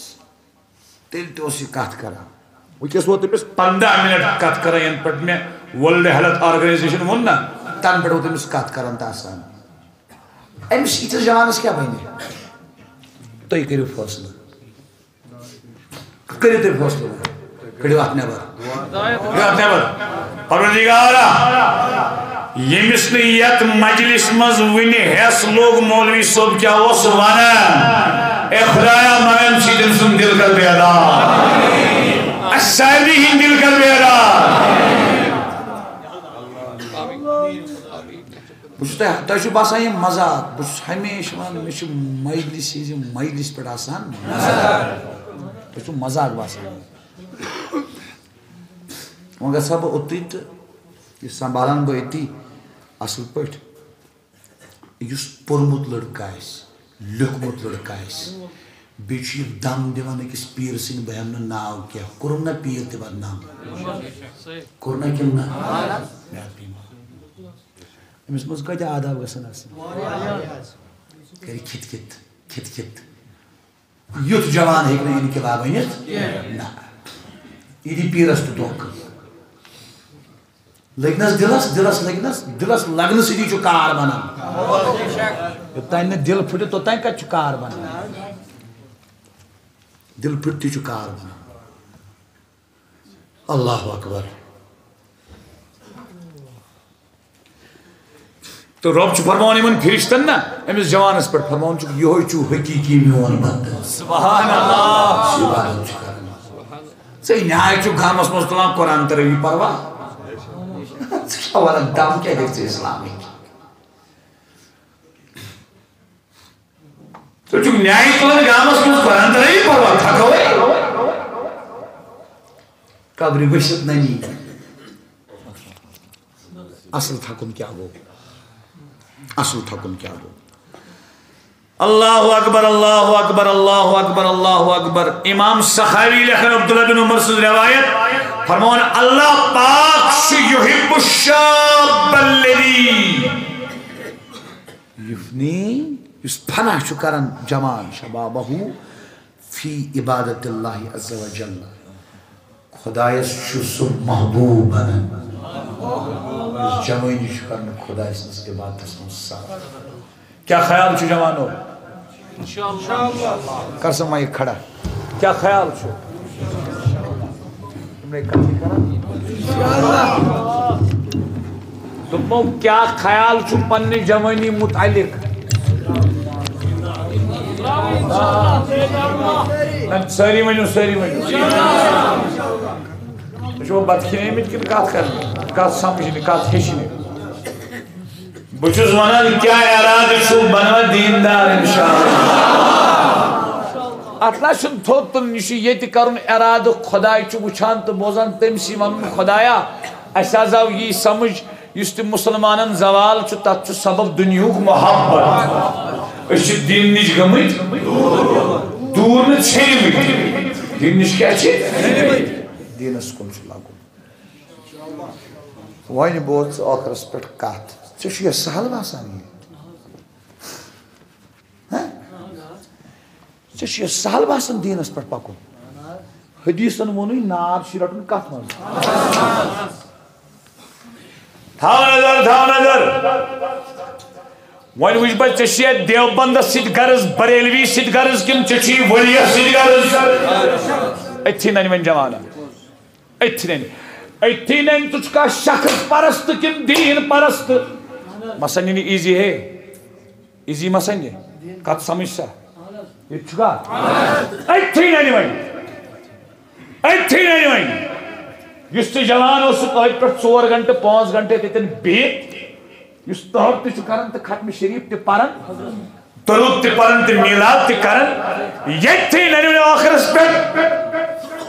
تیٚلہِ تہِ اوس یہِ کتھ کران۔ وٕنکیٚس ووت أمِس پنٛداہ منٹ کتھ کران، ینہٕ پٮ۪ٹھ مےٚ World Health Organization ووٚن نا، تنہٕ پٮ۪ٹھ ووت أمِس کتھ کران تہٕ آسان۔ أمِس یِتھِس جوانس کیٛاہ بنہِ؟ تُہۍ کٔرِو فٲصلہٕ۔ کٔرِو تُہۍ فٲصلہٕ، کٔڑِو اَتھ نٮ۪بر، کٔڑِو اَتھ نٮ۪بر۔ پروردگارا، ییٚمِس نہٕ یَتھ مجلس منٛز وٕنہِ ہٮ۪س لوٚگ مولوی صٲب کیٛاہ اوس وَنان، اے خدایا، مگر أمۍ سۭتۍ أمۍ سُنٛد دِل کر بیدار، اَسہِ سارنٕے ہِنٛدۍ دِل کر بیدار۔ بہٕ چھُس تۄہہِ، تۄہہِ چھُ باسان یہِ مذاق، بہٕ چھُس ہمیشہِ وَنان، مےٚ چھُ مجلس، ییٚلہِ مجلس پٮ۪ٹھ آسان مذاق، تۄہہِ چھُ مذاق باسان۔ وۄنۍ گژھٕ ہا بہٕ اوٚتُے تہٕ یہِ سنبھالان بہٕ أتی اَصٕل پٲٹھۍ۔ یُس پوٚرمُت لٔڑکہٕ آسہِ، لیوٚکھمُت لٔڑکہٕ آسہِ، بیٚیہِ چھُ یہِ دم دِوان أکِس پیٖر سٕنٛدِ، بہٕ ہٮ۪مہٕ نہٕ ناو کینٛہہ، کوٚرُن نا پیٖر تہِ بدنام؟ کوٚر نا کِنہٕ نہ؟ مےٚ پیٚیہِ معاف۔ أمِس منٛز کۭتیٛاہ آداب گژھن آسٕنۍ؟ کَرِ کھِتھ کھِتھ، کھِتھ کھِتھ۔ یُتھ جوان ہیٚکہِ نہٕ انقلاب أنِتھ۔ نہ۔ یہِ دی پیٖرس تہِ دھوکہٕ۔ لٔگنس دِلس، دِلس لٔگنس، دِلس لگنہٕ سۭتی چھُ کار بنان۔ یوٚتام نہٕ دِل پھُٹہِ، توٚتام کتہِ چھُ کار بنان؟ دِل پھُٹتھٕے چھُ کار بنان۔ اللہ اکبر۔ تہٕ رۄب چھُ فرماوان یِمن فرشتن نا، أمِس جوانس پٮ۪ٹھ فرماوان چھُ، یِہوے چھُ حقیٖقی میون بندٕ۔ سبحان اللہ۔ یہِ عبادت چھُ کران۔ ژےٚ نیاے چھُ گامس منٛز تُلان قرآن ترٲوی پروا؟ ژٕ چھُکھ ونان دم کیٛاہ دِکھ ژٕ اسلامٕکۍ؟ ژٕ چھُکھ نیاے تُلان گامس منٛز قرآن ترٲوی پروا؟ تھکوے۔ قبرِ ؤسِتھ ننی۔ اصل تھکُن کیٛاہ گوٚو؟ اصل تھکُن کیٛاہ گوٚو؟ اللہ اکبر، اللہ اکبر، اللہ اکبر، اللہ اکبر۔ امام سخاوی لیکھان عبداللہ بن عمر سٕنٛز روایت، فرماوان، اللہ پاک چھُ یحب الشاب الذی یفنی، یُس فنا چھُ کران جوان، شبابہ فی عبادت اللہ عز و جل۔ خدایس چھُ سُہ محبوب بنان، یُس جوٲنی چھُ کران خداے سٕنٛز عبادتس منٛز صرف۔ کیٛاہ خیال چھُ جوانو؟ کر سا مایِک کھڑا۔ کیٛاہ خیال چھُ؟ یِمنے کتھٕے کران۔ دوٚپمو، کیٛاہ خیال چھُ پننہِ جوٲنی متعلق؟ نہ، سٲری ؤنِو، سٲری ؤنِو۔ تُہۍ چھِوا بَتہٕ کھیٚنٲومٕتۍ کِنہٕ کَتھ کَرٕنۍ؟ کَتھ سَمجھنہِ، کَتھ ہیٚچھنہِ؟ بہٕ چھُس وَنان، کیٛاہ اِرادٕ چھُو؟ بَنوا دیٖندار اِنشاءاللہ۔ اَتھ نہ چھُنہٕ تھوٚد تُلُن، یہِ چھُ ییٚتہِ کَرُن اِرادٕ۔ خۄداے چھُ وٕچھان تہٕ بوزان، تٔمۍ سٕے وَنُن، خۄدایا، اَسہِ حظ آو یی سَمجھ، یُس تہِ مُسلمانن زوال چھُ، تَتھ چھُ سبب دُنیہُک محبت۔ أسۍ چھِ دیٖن نِش گٔمٕتۍ دوٗر، نہٕ ژھیٚنمٕتۍ۔ دیٖن نِش کیٛاہ چھِ؟ دیٖنَس کُن چھُ لَگُن۔ وۄنۍ بوز ژٕ ٲخرَس پٮ۪ٹھ کَتھ۔ ژےٚ چھُ یہِ سہل باسان یہِ؟ ہہ؟ ژےٚ چھُ یہِ سہل باسان دیٖنَس پٮ۪ٹھ پَکُن؟ حدیثن ووٚنُے نار چھُ رَٹُن کَتھ منٛز؟ تھاو نظر، تھاو نظر۔ وۄنۍ وٕچھ بہٕ، ژےٚ چھُیا دیوبندس سۭتۍ غرض، بریلوی سۭتۍ غرض، کِنہٕ ژےٚ چھُے ولیس سۭتۍ غرض؟ أتھی ننہِ وۄنۍ جوانہ۔ أتھی ننہِ۔ أتھی ننہِ، ژٕ چھُکھا شخص پرست کِنہٕ دیٖن پرست؟ مسا نِنہِ ایزی ہے۔ ایزی مسا نہِ۔ کتھ سمجھ سا؟ ییٚتہِ چھُکھا؟ أتھی ننہِ وۄنۍ۔ أتھی ننہِ وۄنۍ۔ یُس ژٕ جوان اوسُکھ، أتھۍ پٮ۪ٹھ ژور گھنٹہٕ، پانٛژھ گھنٹہٕ تَتٮ۪ن بِہِتھ، یُس تہجد تہِ چھُ کران تہٕ ختم شریف تہِ پران، درود تہِ پران تہٕ میلاد تہِ کران، ییٚتھی ننہِ وۄنۍ ٲخرس پٮ۪ٹھ۔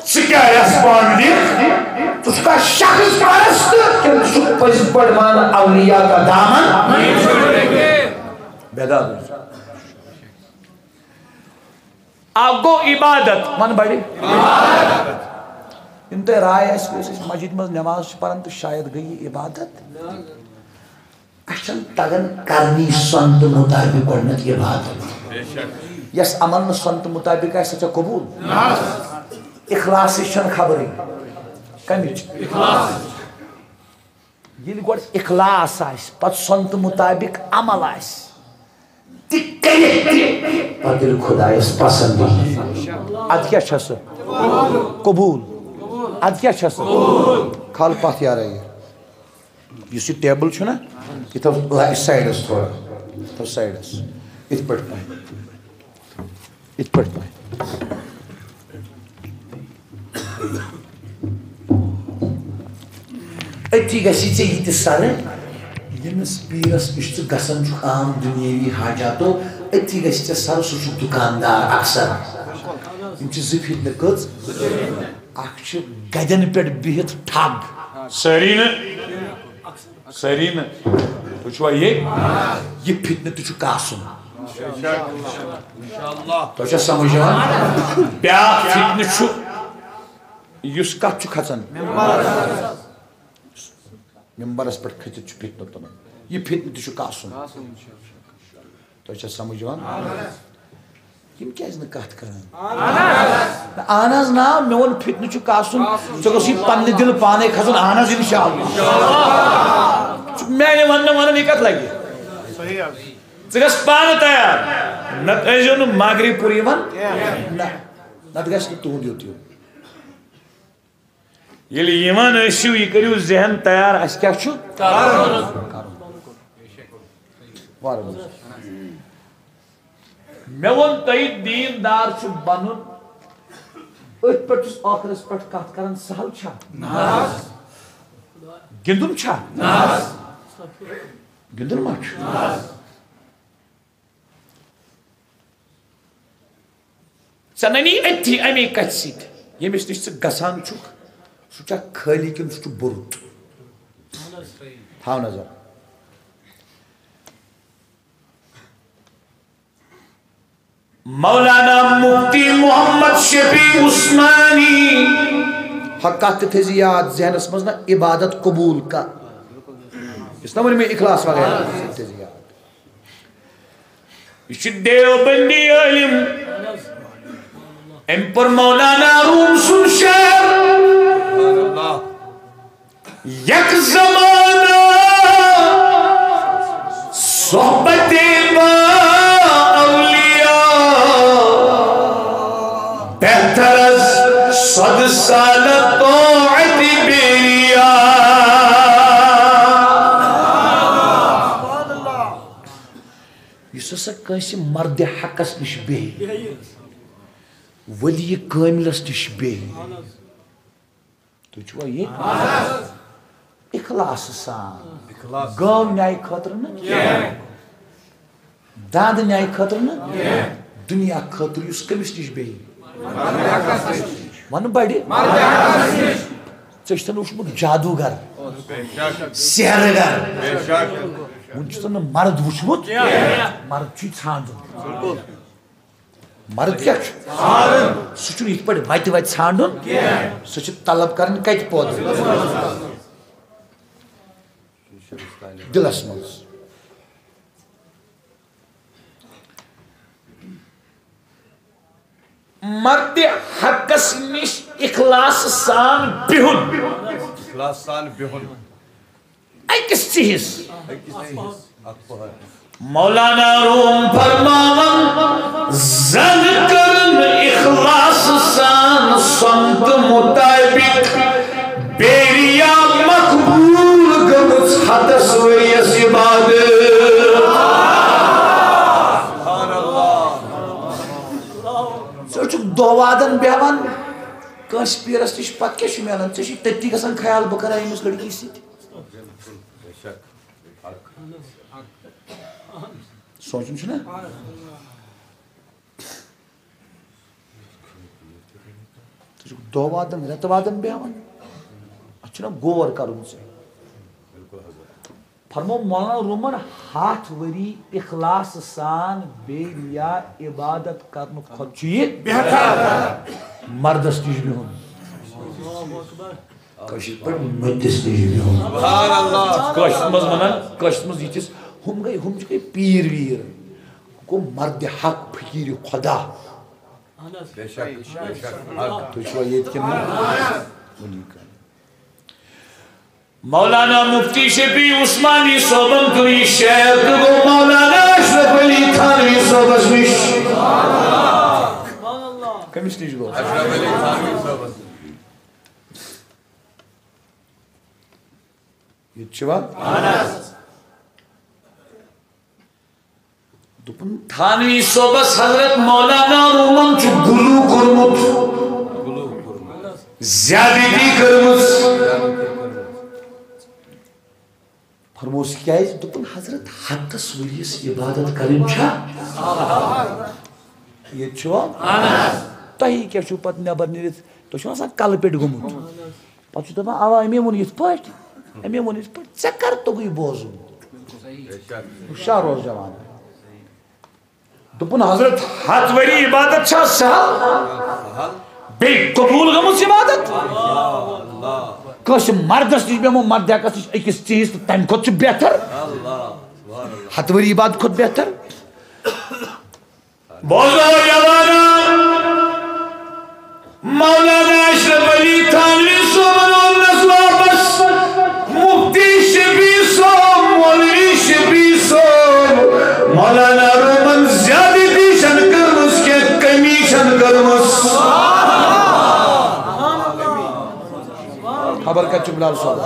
ژٕ کیٛاہ ریسپانڈ دِکھ؟ ژٕ چھُکھا شخص پرست کِنہٕ ژٕ چھُکھ پٔزۍ پٲٹھۍ مانان اولیاء کا دامن؟ بیدار روز۔ اکھ گوٚو عبادت، من بڑِ۔ یِم تۄہہِ راے آسہِ، یُس أسۍ مسجد منٛز نماز چھِ پران تہٕ شاید گٔے یہِ عبادت۔ اَسہِ چھَنہٕ تَگان کرنی سۄنتہٕ مُطابِق گۄڈٕنٮ۪تھ عبادت۔ یۄس عمل نہٕ سۄنتہٕ مُطابِق آسہِ، سۄ چھےٚ قبوٗل؟ اخلاصٕچ چھَنہٕ خبرٕے۔ کَمِچ؟ ییٚلہِ گۄڈٕ اخلاص آسہِ، پتہٕ سۄنتہٕ مُطابِق عمل آسہِ، تہِ کٔرِتھ تہِ پتہٕ ییٚلہِ خۄدایَس پسنٛد یی۔ اَدٕ کیٛاہ چھےٚ سُہ؟ قبول۔ ادٕ کیٛاہ چھَس؟ کھال پتھ یارا یہِ۔ یُس یہِ ٹیبل چھُ نا، یہِ تھاو سایڈس تھوڑا، یہِ تھاو سایڈس، یِتھ پٲٹھۍ پہن، یِتھ پٲٹھۍ پہن۔ أتی گژھی ژےٚ یہِ تہِ سرٕ، ییٚمِس پیٖرس نِش ژٕ گژھان چھُکھ عام دُنیٲوی حاجاتو، أتی گژھِ ژےٚ سرٕ، سُہ چھُ دُکاندار اکثر۔ یِم چھِ زٕ فتنہٕ کٔژ؟ اکھ چھُ گدٮ۪ن پٮ۪ٹھ بِہِتھ ٹھگ۔ سٲری نہٕ؟ سٲری نہٕ؟ تُہۍ چھِوا ییٚتہِ؟ یہِ فتنہٕ تہِ چھُ کاسُن۔ تۄہہِ چھا سمجھ یِوان؟ بیٛاکھ فتنہٕ چھُ، یُس کتھ چھُ کھژان؟ ممبرس پٮ۪ٹھ کھٔژِتھ چھُ فتنہٕ تُلان۔ یہِ فتنہٕ تہِ چھُ کاسُن۔ تۄہہِ چھا سمجھ یِوان؟ یِم کیازِ نہٕ کتھ کران؟ اہن حظ، نا، میون فتنہٕ چھُ کاسُن۔ ژےٚ گوٚژھ یہِ پننہِ دِلہٕ پانے کھسُن، اہن حظ، انشاءاللہ۔ ژٕ میانہِ وننہٕ ونان یہِ کتھ لگہِ؟ ژٕ گژھ پانہٕ تیار، نتہٕ ٲسۍزیو نہٕ ماگری پوٗر یِوان۔ نہ، نتہٕ گژھِ نہٕ تُہُنٛد یوت یُن۔ ییٚلہِ یِوان ٲسِو، یہِ کٔرِو ذہن تیار، اَسہِ کیٛاہ چھُ کرُن۔ وارٕ وارٕ۔ مےٚ ووٚن تۄہہِ، دیٖندار چھُ بَنُن۔ أتھۍ پٮ۪ٹھ چھُس ٲخرَس پٮ۪ٹھ کَتھ کران، سہل چھا؟ گِنٛدُن چھا؟ گِنٛدُن ما چھُ؟ ژےٚ ننی أتھی اَمی کَتھِ سۭتۍ، ییٚمِس نِش ژٕ گژھان چھُکھ، سُہ چھا خٲلی کِنہٕ سُہ چھُ بُرُت؟ تھاو نظر۔ مولانا مفتی محمد شفیع عثمانی، ہا کَتھ تہِ تھٲیزِ یاد ذہنَس منٛز، نہ عبادت قبول کا، یُس نہ وۄنۍ مےٚ اخلاص وغیرہ تھٲیزِ یاد۔ یہِ چھُ دیوبندی عٲلِم۔ أمۍ پوٚر مولانا روم سُنٛد شعر۔ یک زمانہ صحبت با اولیاء، بہتر از صد سال طاعت بے ریا۔ یُس ہسا کٲنٛسہِ مردِ حقس نِش بیٚہہِ، ولی کٲملس نِش بیٚہہِ، تُہۍ چھِوا ییٚتہِ؟ اخلاص سان۔ اخلاص۔ گٲو نیہِ خٲطرٕ نہٕ، داند نیہِ خٲطرٕ نہٕ، دُنیا خٲطرٕ۔ یُس کٔمِس نِش بیٚہہِ؟ وَنہٕ بڑِ۔ ژےٚ چھُتھ نہٕ وُچھمُت جادوگر، سحرگر۔ وُنہِ چھُتھ نہٕ مرد وُچھمُت۔ مرد چھُے ژھانٛڈُن۔ مرد کیٛاہ چھُ؟ سُہ چھُنہٕ یِتھ پٲٹھۍ وَتہِ وَتہِ ژھانٛڈُن۔ سُہ چھُ طلب کرٕنۍ کَتہِ پٲدٕ؟ دِلس منٛز۔ مردِ حقس نِش اخلاص سان بِہُن۔ اخلاص سان بِہُن۔ أکِس چیٖز۔ أکِس چیٖز۔ اکھ پہر۔ مولانا روم فرماوان، زن کرن اخلاص سان سنت مطابق، بے ریا مقبول گٔمٕژ ہتس ؤریس عبادت۔ ژٕ چھُکھ دۄہ وادن بیٚہوان کٲنٛسہِ پیٖرس نِش، پتہٕ کیٛاہ چھُ میلان؟ ژےٚ چھُے تٔتی گژھان خیال، بہٕ کرا أمِس لڑکی سۭتۍ۔ سونٛچُن چھُنہ؟ ژٕ چھُکھ دۄہ وادن، رٮ۪تہٕ وادن بیٚہوان۔ اتھ چھُنہ غور کرُن ژےٚ؟ فرمو مولانا رومن، ہتھ ؤری اخلاص سان بے ریا عبادت کرنہٕ کھۄتہٕ چھُ یہِ بہتر۔ مردس نِش بِہُن۔ کٲشِر پٲٹھۍ مٔتِس نِش بِہُن۔ سبحان اللہ۔ کٲشِر منٛز ونان، کٲشِر منٛز یِتھِس، ہُم گٔے، ہُم چھِ گٔے پیٖر ویٖر۔ گوٚو مرد حق، فقیٖر خدا۔ بے شک، بے شک۔ تُہۍ چھِوا ییٚتہِ کِنہٕ نہ؟ ؤنِو کانٛہہ۔ مولانا مفتی شفیع عثمانی صٲبن کٔر یہِ شعر تہٕ گوٚو مولانا اشرف علی تھانوی صٲبس نِش۔ أمِس نِش گوٚو۔ ییٚتہِ چھُوا؟ دوٚپُن، تھانوی صٲبس حضرت مولانا رومن چھُ گلو کوٚرمُت، زیادتی کٔرمٕژ۔ فرموس کیازِ؟ دوٚپُن، حضرت، ہتس ؤریس عبادت کرٕنۍ چھا؟ ییٚتہِ چھُوا؟ تۄہہِ کیٛاہ چھُو پتہٕ نٮ۪بر نیٖرِتھ؟ تُہۍ چھِو آسان کلہٕ پٮ۪ٹھ گوٚمُت۔ پتہٕ چھُ دپان، اوا، أمۍ ووٚن یِتھ پٲٹھۍ، أمۍ ووٚن یِتھ پٲٹھۍ، ژےٚ کر توٚگُے بوزُن؟ شاہ روز جوان۔ دوٚپُن، حضرت، ہتھ ؤری عبادت چھا سہل؟ بیٚیہِ قبول گٔمٕژ عبادت؟ کٲنٛسہِ مردس نِش بیٚہمو، مردیکس نِش أکِس ژیٖرِس، تہٕ تمہِ کھۄتہٕ چھُ بہتر۔ ہتھ ؤری عبادت کھۄتہٕ بہتر۔ بوزو جوانا، مولانا اشرف علی تھانوی صٲبن اوٚننس واپس۔ مفتی شفیع صٲب، مولوی شفیع صٲب، مولانا رومن زیادتی چھنہٕ کٔرمٕژ کینٛہہ، کمی چھنہٕ کٔرمٕژ۔ خبر کتہِ چھُ بلال صٲب؟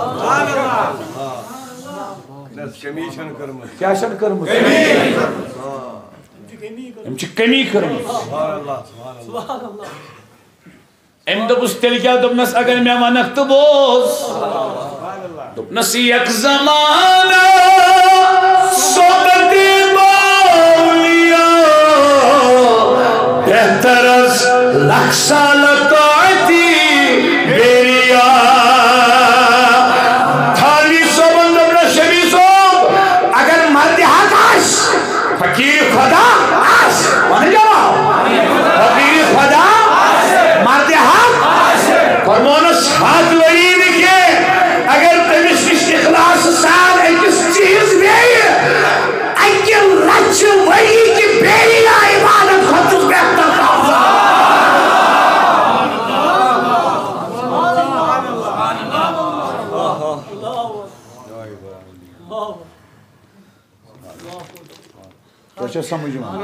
کمی چھنہٕ کٔرمٕژ۔ کیٛاہ چھنہٕ کٔرمٕژ؟ أمۍ چھِ کمی کٔرمٕژ۔ أمۍ دوٚپُس، تیٚلہِ کیٛاہ؟ دوٚپنَس، اگر مےٚ وَنَکھ تہٕ بوز۔ دوٚپنَس، یک زمانہ صحبت باولیاء، بہتر از لکھ سال طاعتی بیریا۔ تھانوی صٲبن دوٚپنَس، شفیع صٲب، اگر مردِ حق آسہِ، فقیر خدا آس، وَنہٕ جواب۔ فقیر خدا، مردِ حق، فرمونس ہتھ ؤری نہٕ کینٛہہ، اگر تٔمِس نِش اخلاص سان أکِس چیٖز بیٚیہِ اَکہِ لَچھِ ؤری کہِ بیٚیہِ عبادت کھۄتہٕ چھُس بہتر تھاوان۔ تۄہہِ چھا سمجھ یِوان؟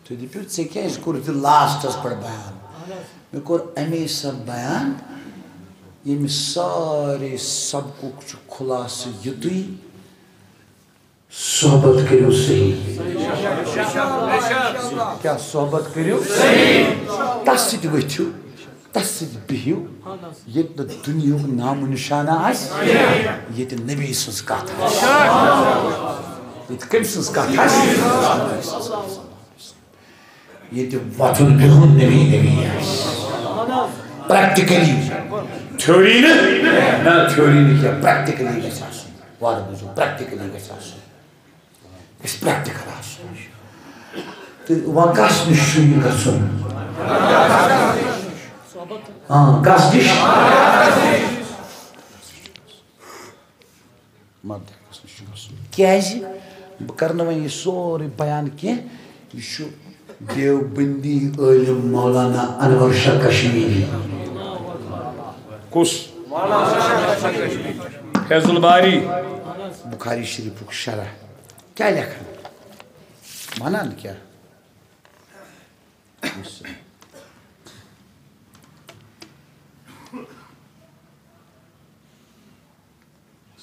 تُہۍ دٔپِو، ژےٚ کیٛازِ کوٚرُتھ یہِ لاسٹَس پٮ۪ٹھ بیان؟ مےٚ کوٚر اَمے ساتہٕ بیان، ییٚمہِ سارے سبقُک چھُ خُلاصہٕ یُتُے، صحبت کٔرِو صحیح۔ کیٛاہ صحبت کٔرِو؟ تَس سۭتۍ ؤتھِو۔ تَس سۭتۍ بِہِو، ییٚتہِ نہٕ دُنیاہُک نام و نِشانہ آسہِ، ییٚتہِ نبی سٕنٛز کَتھ آسہِ۔ ییٚتہِ کٔمۍ سٕنٛز کَتھ آسہِ؟ ییٚتہِ وۄتھُن بِہُن نبی نبی آسہِ۔ پریکٹیکلی، تھیوری نہٕ، نہ تھیوری نہٕ کینٛہہ، پریکٹیکلی گژھِ آسُن۔ وارٕ بوٗزِو، پریکٹیکلی گژھِ آسُن۔ گژھِ پریکٹیکل آسُن۔ تہٕ وۄنۍ کس نِش چھُ یہِ گژھُن؟ آ، کس نِش؟ مردیکس نِش چھُ گژھُن۔ کیازِ؟ بہٕ کرٕ نہٕ وۄنۍ یہِ سورُے بیان کینٛہہ۔ یہِ چھُ دیوبندی عٲلم مولانا انور شاہ کشمیری۔ کُس؟ فیض الباری، بخاری شریفُک شرح۔ کیٛاہ لیکھان؟ ونان کیٛاہ؟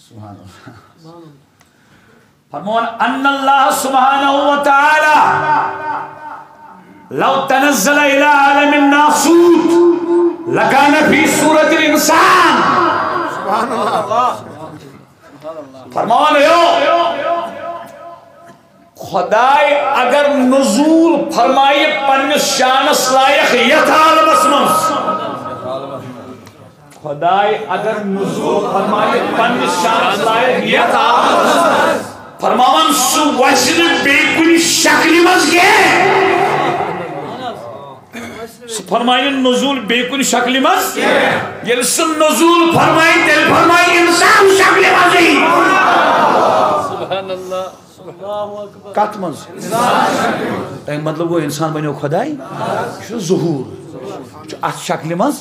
سبحان اللہ۔ فرمون، ان اللہ سبحانہ و تعالی لو تنزل الی عالم الناسوت لکان فی صورت الانسان۔ سبحان اللہ۔ فرمان ہیو، خدائے اگر نزول فرمائے پننس شانس لائق یتھ عالمس منز، خدائے اگر نزول فرمائے پننس شانس لائق یتھ عالمس منز، فرماوان سہ وسہِ نہٕ بیٚیہِ کُنہِ شکلہِ منز کینٛہہ۔ سُہ فرمایہِ نزول بیٚیہِ کُنہِ شکلہِ منٛز۔ ییٚلہِ سُہ نزول فرمایہِ، تیٚلہِ فرمایہِ انسان شکلہِ منٛزٕے۔ سبحان اللہ۔ کتھ منٛز؟ تمیُک مطلب گوٚو، انسان بنیو خداے۔ یہِ چھُ ظہوٗر۔ یہِ چھُ اتھ شکلہِ منٛز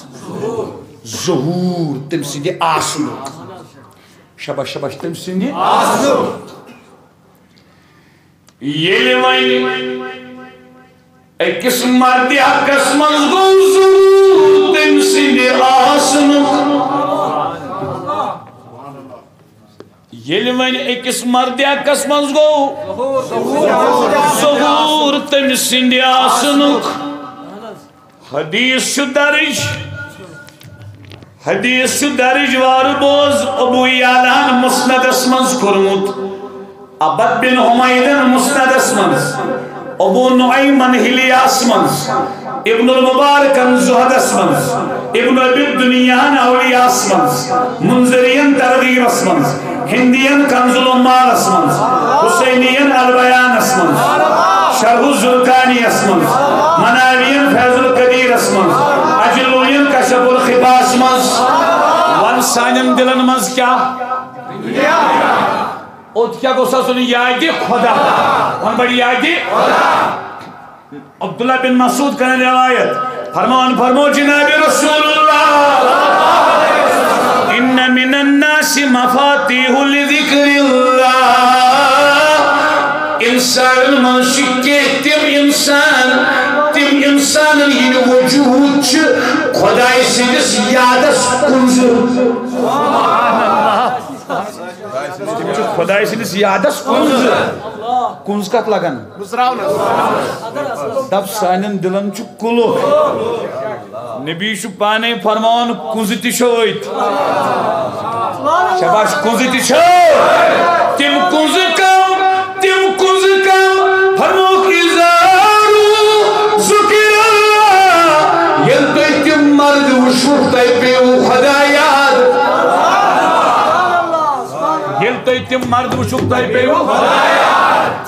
ظہوٗر، تٔمۍ سٕنٛدِ آسنُک۔ شاباش، شاباش، تٔمۍ سٕنٛدِ آسنُک۔ ییٚلہِ وۄنۍ أکِس مردِ حقس منٛز گوٚو ظہوٗر تٔمۍ سٕنٛدِ آسنُک۔ ییٚلہِ وۄنۍ أکِس مردِ حقس منٛز گوٚو ظہوٗر تٔمۍ سٕنٛدِ آسنُک، حدیث چھُ درج، حدیث چھُ درج وارٕ بوز ابو یعلاہن مسندس منٛز کوٚرمُت، عبد بن حمیدن مسندس منٛز، ابو نعیمن حلیہس منٛز، ابن المبارکن زہدس منٛز، ابن ابی الدنیاہن اولیاہس منٛز، منذرین ترغیبس منٛز، ہندین کنز العمالس منٛز، حسینین البیانس منٛز، شرح الزرقانیس منٛز، مناوین فیض القدیرس منٛز، اجلوین کشف الخفاس منٛز۔ وَن سانٮ۪ن دِلن منٛز کیٛاہ؟ اوٚت کیٛاہ گوٚژھ آسُن؟ یادِ خدا۔ وَن بڑِ یادِ۔ عبداللہ بن مسعود کرن روایت، فرمان فرمو جناب رسول اللہ، ان من الناس مفاتیح لذکر اللہ۔ انسانن منٛز چھِ کینٛہہ تِم انسان، تِم انسانن ہٕنٛدۍ وجوٗد چھِ خۄداے سٕنٛدِس یادس کُنزٕ۔ تِم چھِ خۄداے سٕنٛدِس یادس کُنزٕ۔ کُنز کتھ لگان؟ دپ سانٮ۪ن دلن چھُ کُلُف۔ نبی چھُ پانے فرماوان، کُنزٕ تہِ چھِ أتھۍ۔ شاباش، کُنزٕ تہِ چھِ۔ تِم کُنزٕ کم، تِم کُنزٕ کم؟ فرمووُکھ، اذا ذکر اللہ، ییٚلہِ تُہۍ تِم مرد وٕچھِو، تۄہہِ پیٚیِو خدا یاد۔ ییٚلہِ تُہۍ تِم مرد وٕچھِو، تۄہہِ پیٚیِو۔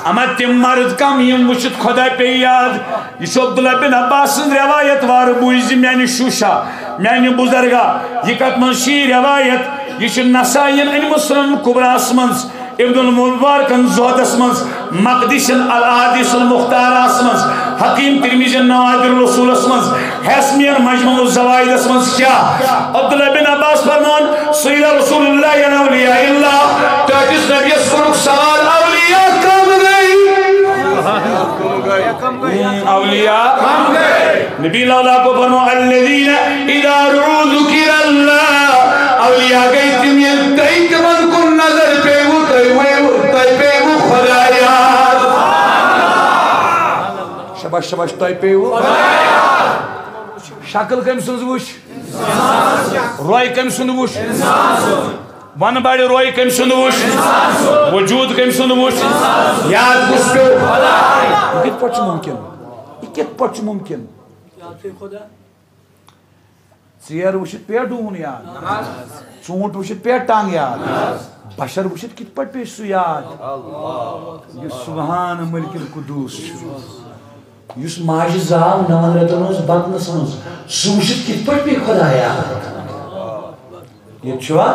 اما تِم مرد کم یِم وٕچھِتھ خدا پیٚیہِ یاد؟ یہِ چھُ عبداللہ بن عباس سٕنٛز روایت وارٕ بوٗزِ میانہِ شوٗشا، میانہِ بُزرگا۔ یہِ کتھ منٛز چھِ یہِ روایت؟ یہِ چھِ نسائین أنمٕژ سنن کبراہس منٛز، ابن المبارکن زہدس منٛز، مقدسین الاحادیث المختارہس منٛز، حکیم ترمذین نوادر الرسولس منٛز، ہیثمین مجمع الزوائدس منٛز۔ کیا عبداللہ بن عباس فرمان، سئل رسول اللہ عن اولیاء اللہ، ٹٲٹھِس نبیس کوٚرُکھ سوال، اولیاء کم گٔے؟ اولیاء کم گٔے؟ نبی لولا کو فرمو، الذین اذا رعو ذکر اللہ، اولیاء گٔے تِم ییٚلہِ تۄہہِ تِمن کُن نظر پیٚیوٕ، تۄہہِ وَیوٕ، تۄہہِ پیٚیوٕ خدا یاد۔ شاباش، شاباش، تۄہہِ پیٚیوٕ۔ شکل کٔمۍ سٕنٛز وٕچھ؟ روے کٔمۍ سُنٛد وٕچھ؟ وَن بَڑِ روے کٔمۍ سُنٛد وٕچھ؟ وجوٗد کٔمۍ سُنٛد وٕچھ؟ یاد کُس پیوٚو؟ یہِ کِتھ پٲٹھۍ چھُ مُمکِن؟ یہِ کِتھ پٲٹھۍ چھُ مُمکِن؟ ژیر وٕچھِتھ پیٚیہِ ڈوٗن یاد، ژوٗنٛٹھ وٕچھِتھ پیٚیہِ ٹنٛگ یاد، بشر وٕچھِتھ کِتھ پٲٹھۍ پیٚیہِ سُہ یاد؟ یُس سبحان ملک القدوس چھُ، یُس ماجہِ زاو نَوَن رٮ۪تَن اوس بطنَس منٛز، سُہ وٕچھِتھ کِتھ پٲٹھۍ پیٚیہِ خۄدا یاد؟ ییٚتہِ چھُوا؟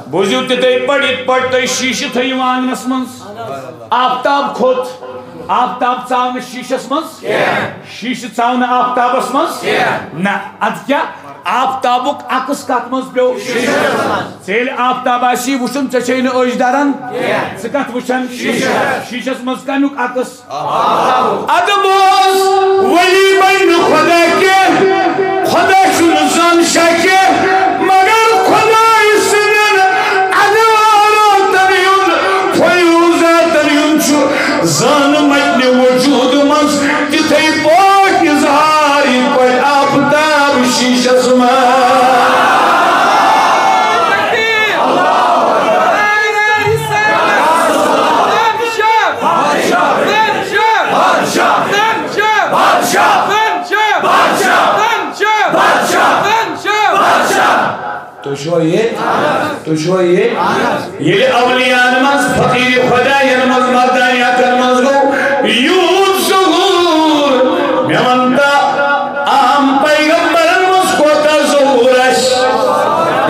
بوٗزِو تِتھَے پٲٹھۍ، یِتھ پٲٹھۍ تُہۍ شیٖشہٕ تھٲیِو آنٛگنَس منٛز۔ آفتاب کھوٚت، آفتاب ژاو نہٕ شیٖشَس منٛز۔ شیٖشہٕ ژاو نہٕ آفتابَس منٛز۔ نہ، اَدٕ کیٛاہ؟ آفتابُک عکس کَتھ منٛز پیوٚو؟ ژےٚ ییٚلہِ آفتاب آسی وٕچھُن، ژےٚ چھے نہٕ أچھ دَران۔ ژٕ کَتھ وٕچھان؟ شیٖشَس منٛز کَمیُک عکس؟ ادٕ بوز، ولی بنہِ نہٕ خدا کینٛہہ، خدا چھُنہٕ زن شاہ کینٛہہ، مگر خداے سٕنٛدٮ۪ن انواراتن ہُنٛد، فیوضاتن ہُنٛد چھُ زانہٕ متنہِ وجوٗد منٛز تِتھے پٲٹھۍ اظہار، یِتھ پٲٹھۍ آفتاب شیٖشس منٛز۔ تُہۍ چھِوا ییٚتہِ؟ تُہۍ چھِوا ییٚتہِ؟ ییٚلہِ اولیاءن منٛز، فقیٖر خۄدایَن منٛز، مردانیاتَن منٛز گوٚو یوٗت ظہوٗر، مےٚ وَن تا، عام پیغمبرن منٛز کوتاہ ظہوٗر آسہِ؟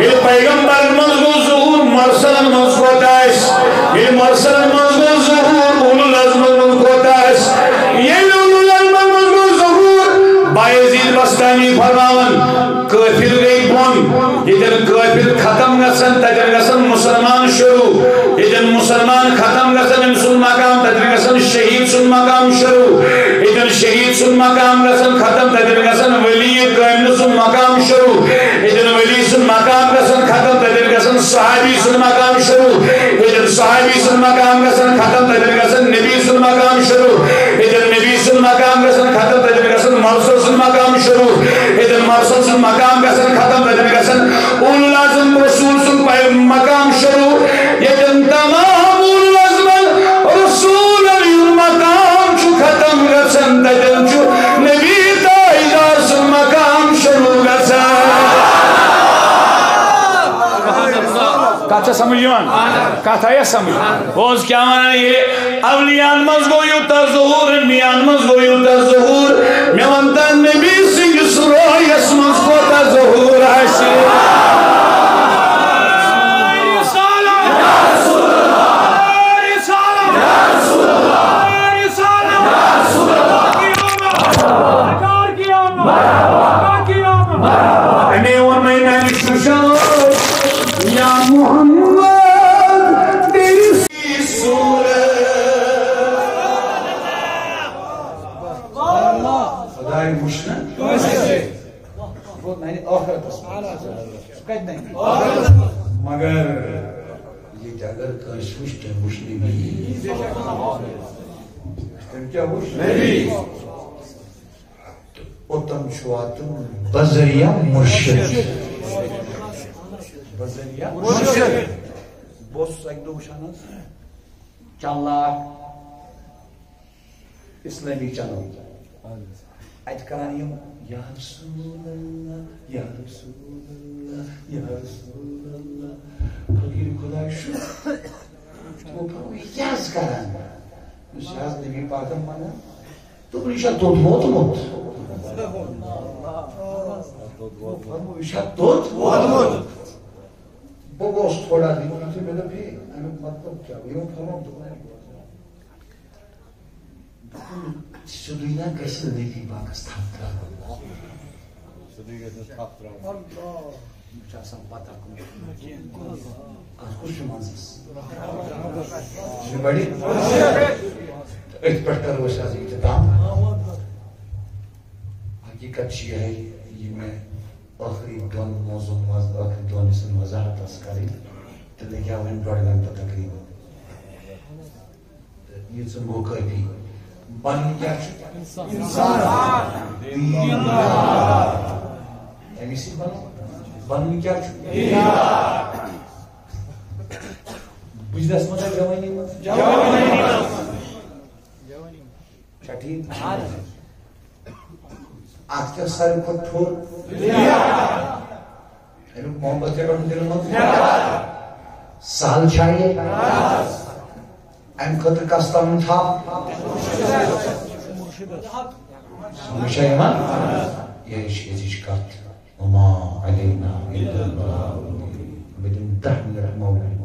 ییٚلہِ پیغمبرن منٛز گوٚو ظہوٗر، مرسلن منٛز کوتاہ آسہِ؟ ییٚلہِ مرسلن منٛز گوٚو ظہوٗر، اولو العزمن منٛز کوتاہ آسہِ؟ ییٚلہِ اولو العزمن منٛز گوٚو ظہوٗر، بایزید بستامی فرماوان، کٲفِر گٔے بۄن، ییٚتٮ۪ن کٲفِر ختم گژھن، تَتٮ۪ن گژھن مُسلمان شروٗع، ییٚتٮ۪ن مُسلمان ختم گژھن، أمۍ سُنٛد مقام، تَتٮ۪ن گژھن شہیٖد سُنٛد مقام شروٗع، ییٚتٮ۪ن شہید سُنٛد مقام گژھن ختم، تتٮ۪ن گژھن ولی کٲملہِ سُنٛد مقام شروع۔ ییٚتٮ۪ن ولی سُنٛد مقام گژھن ختم، تتٮ۪ن گژھن صحابی سُنٛد مقام شروع۔ ییٚتٮ۪ن صحابی سُنٛد مقام گژھن ختم، تتٮ۪ن گژھن نبی سُنٛد مقام شروع۔ ییٚتٮ۪ن نبی سُنٛد مقام گژھن ختم، تتٮ۪ن گژھن مرسل سُنٛد مقام شروع۔ ییٚتٮ۪ن مرسل سُنٛد مقام گژھن ختم، تتٮ۪ن گژھن اولو العزم رسول سُنٛد پے-، مقام شروع۔ ییٚتٮ۪ن تمام اولو العزمن رسولن ہُنٛد مقام چھُ ختم گژھان، تتٮ۪ن چھُ نبی تاجدار سُنٛد مقام شروع گژھان۔ کتھ چھا سمجھ یِوان؟ کتھ آیا سمجھ؟ بوز کیٛاہ ونان یہِ؟ اولیاہن منٛز گوٚو یوٗتاہ ظہوٗر، انبیاہن منٛز گوٚو یوٗتاہ ظہوٗر۔ مےٚ وَن تہٕ نبی سٕنٛدِس رویس منٛز کوٗتاہ ظہوٗر آسہِ۔ أمے ووٚن مےٚ، مےٚ نِش چھُ شاہ یا محمد تیری صورت۔ خداے وٕچھ نہ۔ گوٚو میانہِ ٲخرتس منٛز۔ سُہ کتہِ ننہِ؟ مگر ییٚتہِ اگر کٲنٛسہِ وٕچھ، تٔمۍ وٕچھ نبی۔ تٔمۍ کیٛاہ وٕچھ؟ نبی۔ اوٚتن چھُ واتُن بذریعہ مرشد۔ بذریعہ مرشد۔ بہٕ اوسُس اَکہِ دۄہ وٕچھان حظ، چند لاکھ اسلامی چینل۔ اتہِ کران یِم، یا رسول اللہ، یا رسول اللہ، یا رسول اللہ۔ فقیٖر خدا چھُ۔ تِمو فرموو، یہِ کیٛاہ حظ کران؟ یُس یہِ حظ نبی پاکن ونان، دوٚپُن، یہِ چھا توٚت ووتمُت؟ تِمو فرموو، یہِ چھا توٚت ووتمُت؟ بہٕ گوس تھوڑا دِوان، یُتھُے مےٚ دوٚپ، ہے، اَمیُک مطلب کیٛاہ؟ یِمو فرموو، دوٚپُن، سیوٚدُے نہ گژھِ نبی پاکس تھپھ تراوٕنۍ۔ سیوٚدُے گژھِ نہٕ تھپھ تراوٕنۍ۔ یِم چھِ آسان پتہ کُنہِ۔ کَتھ کُس چھُ منٛزس؟ یہِ بڑِ۔ أتھۍ پٮ۪ٹھ کرو أسۍ آز اختتام۔ حقیقت چھِ یِہے، یہِ مےٚ ٲخری دۄن موضوعن منٛز، ٲخری دۄن حصن وضاحت ٲس کرٕنۍ، تہٕ لٔگۍ وۄنۍ ڈۄڈ گنٹہٕ تقریباً۔ تہٕ یہِ ژٕ گوٚو کٲفی۔ بنُن کیٛاہ چھُ؟ انسان۔ دیندار۔ أمِس سۭتۍ بنُن۔ بنُن کیٛاہ چھُ؟ دیندار۔ بُزرس منٛز چھا جوٲنی منٛز؟ جوٲنی منٛز۔ چھا ٹھیٖک؟ اَتھ کیٛاہ ساروی کھۄتہٕ تھوٚد؟ اَمیُک محبت کیٛاہ پٮ۪ٹھ دِلہٕ منٛز؟ سہل چھا یہِ؟ اَمہِ خٲطرٕ کَس تَلُن تھپھ؟ سمجھ چھا یِوان؟ یہِ چھِ أزِچ کَتھ۔ وما علینا الا البلاغ المبین۔ بہٕ دِمہٕ دَہ منٹ مولوی۔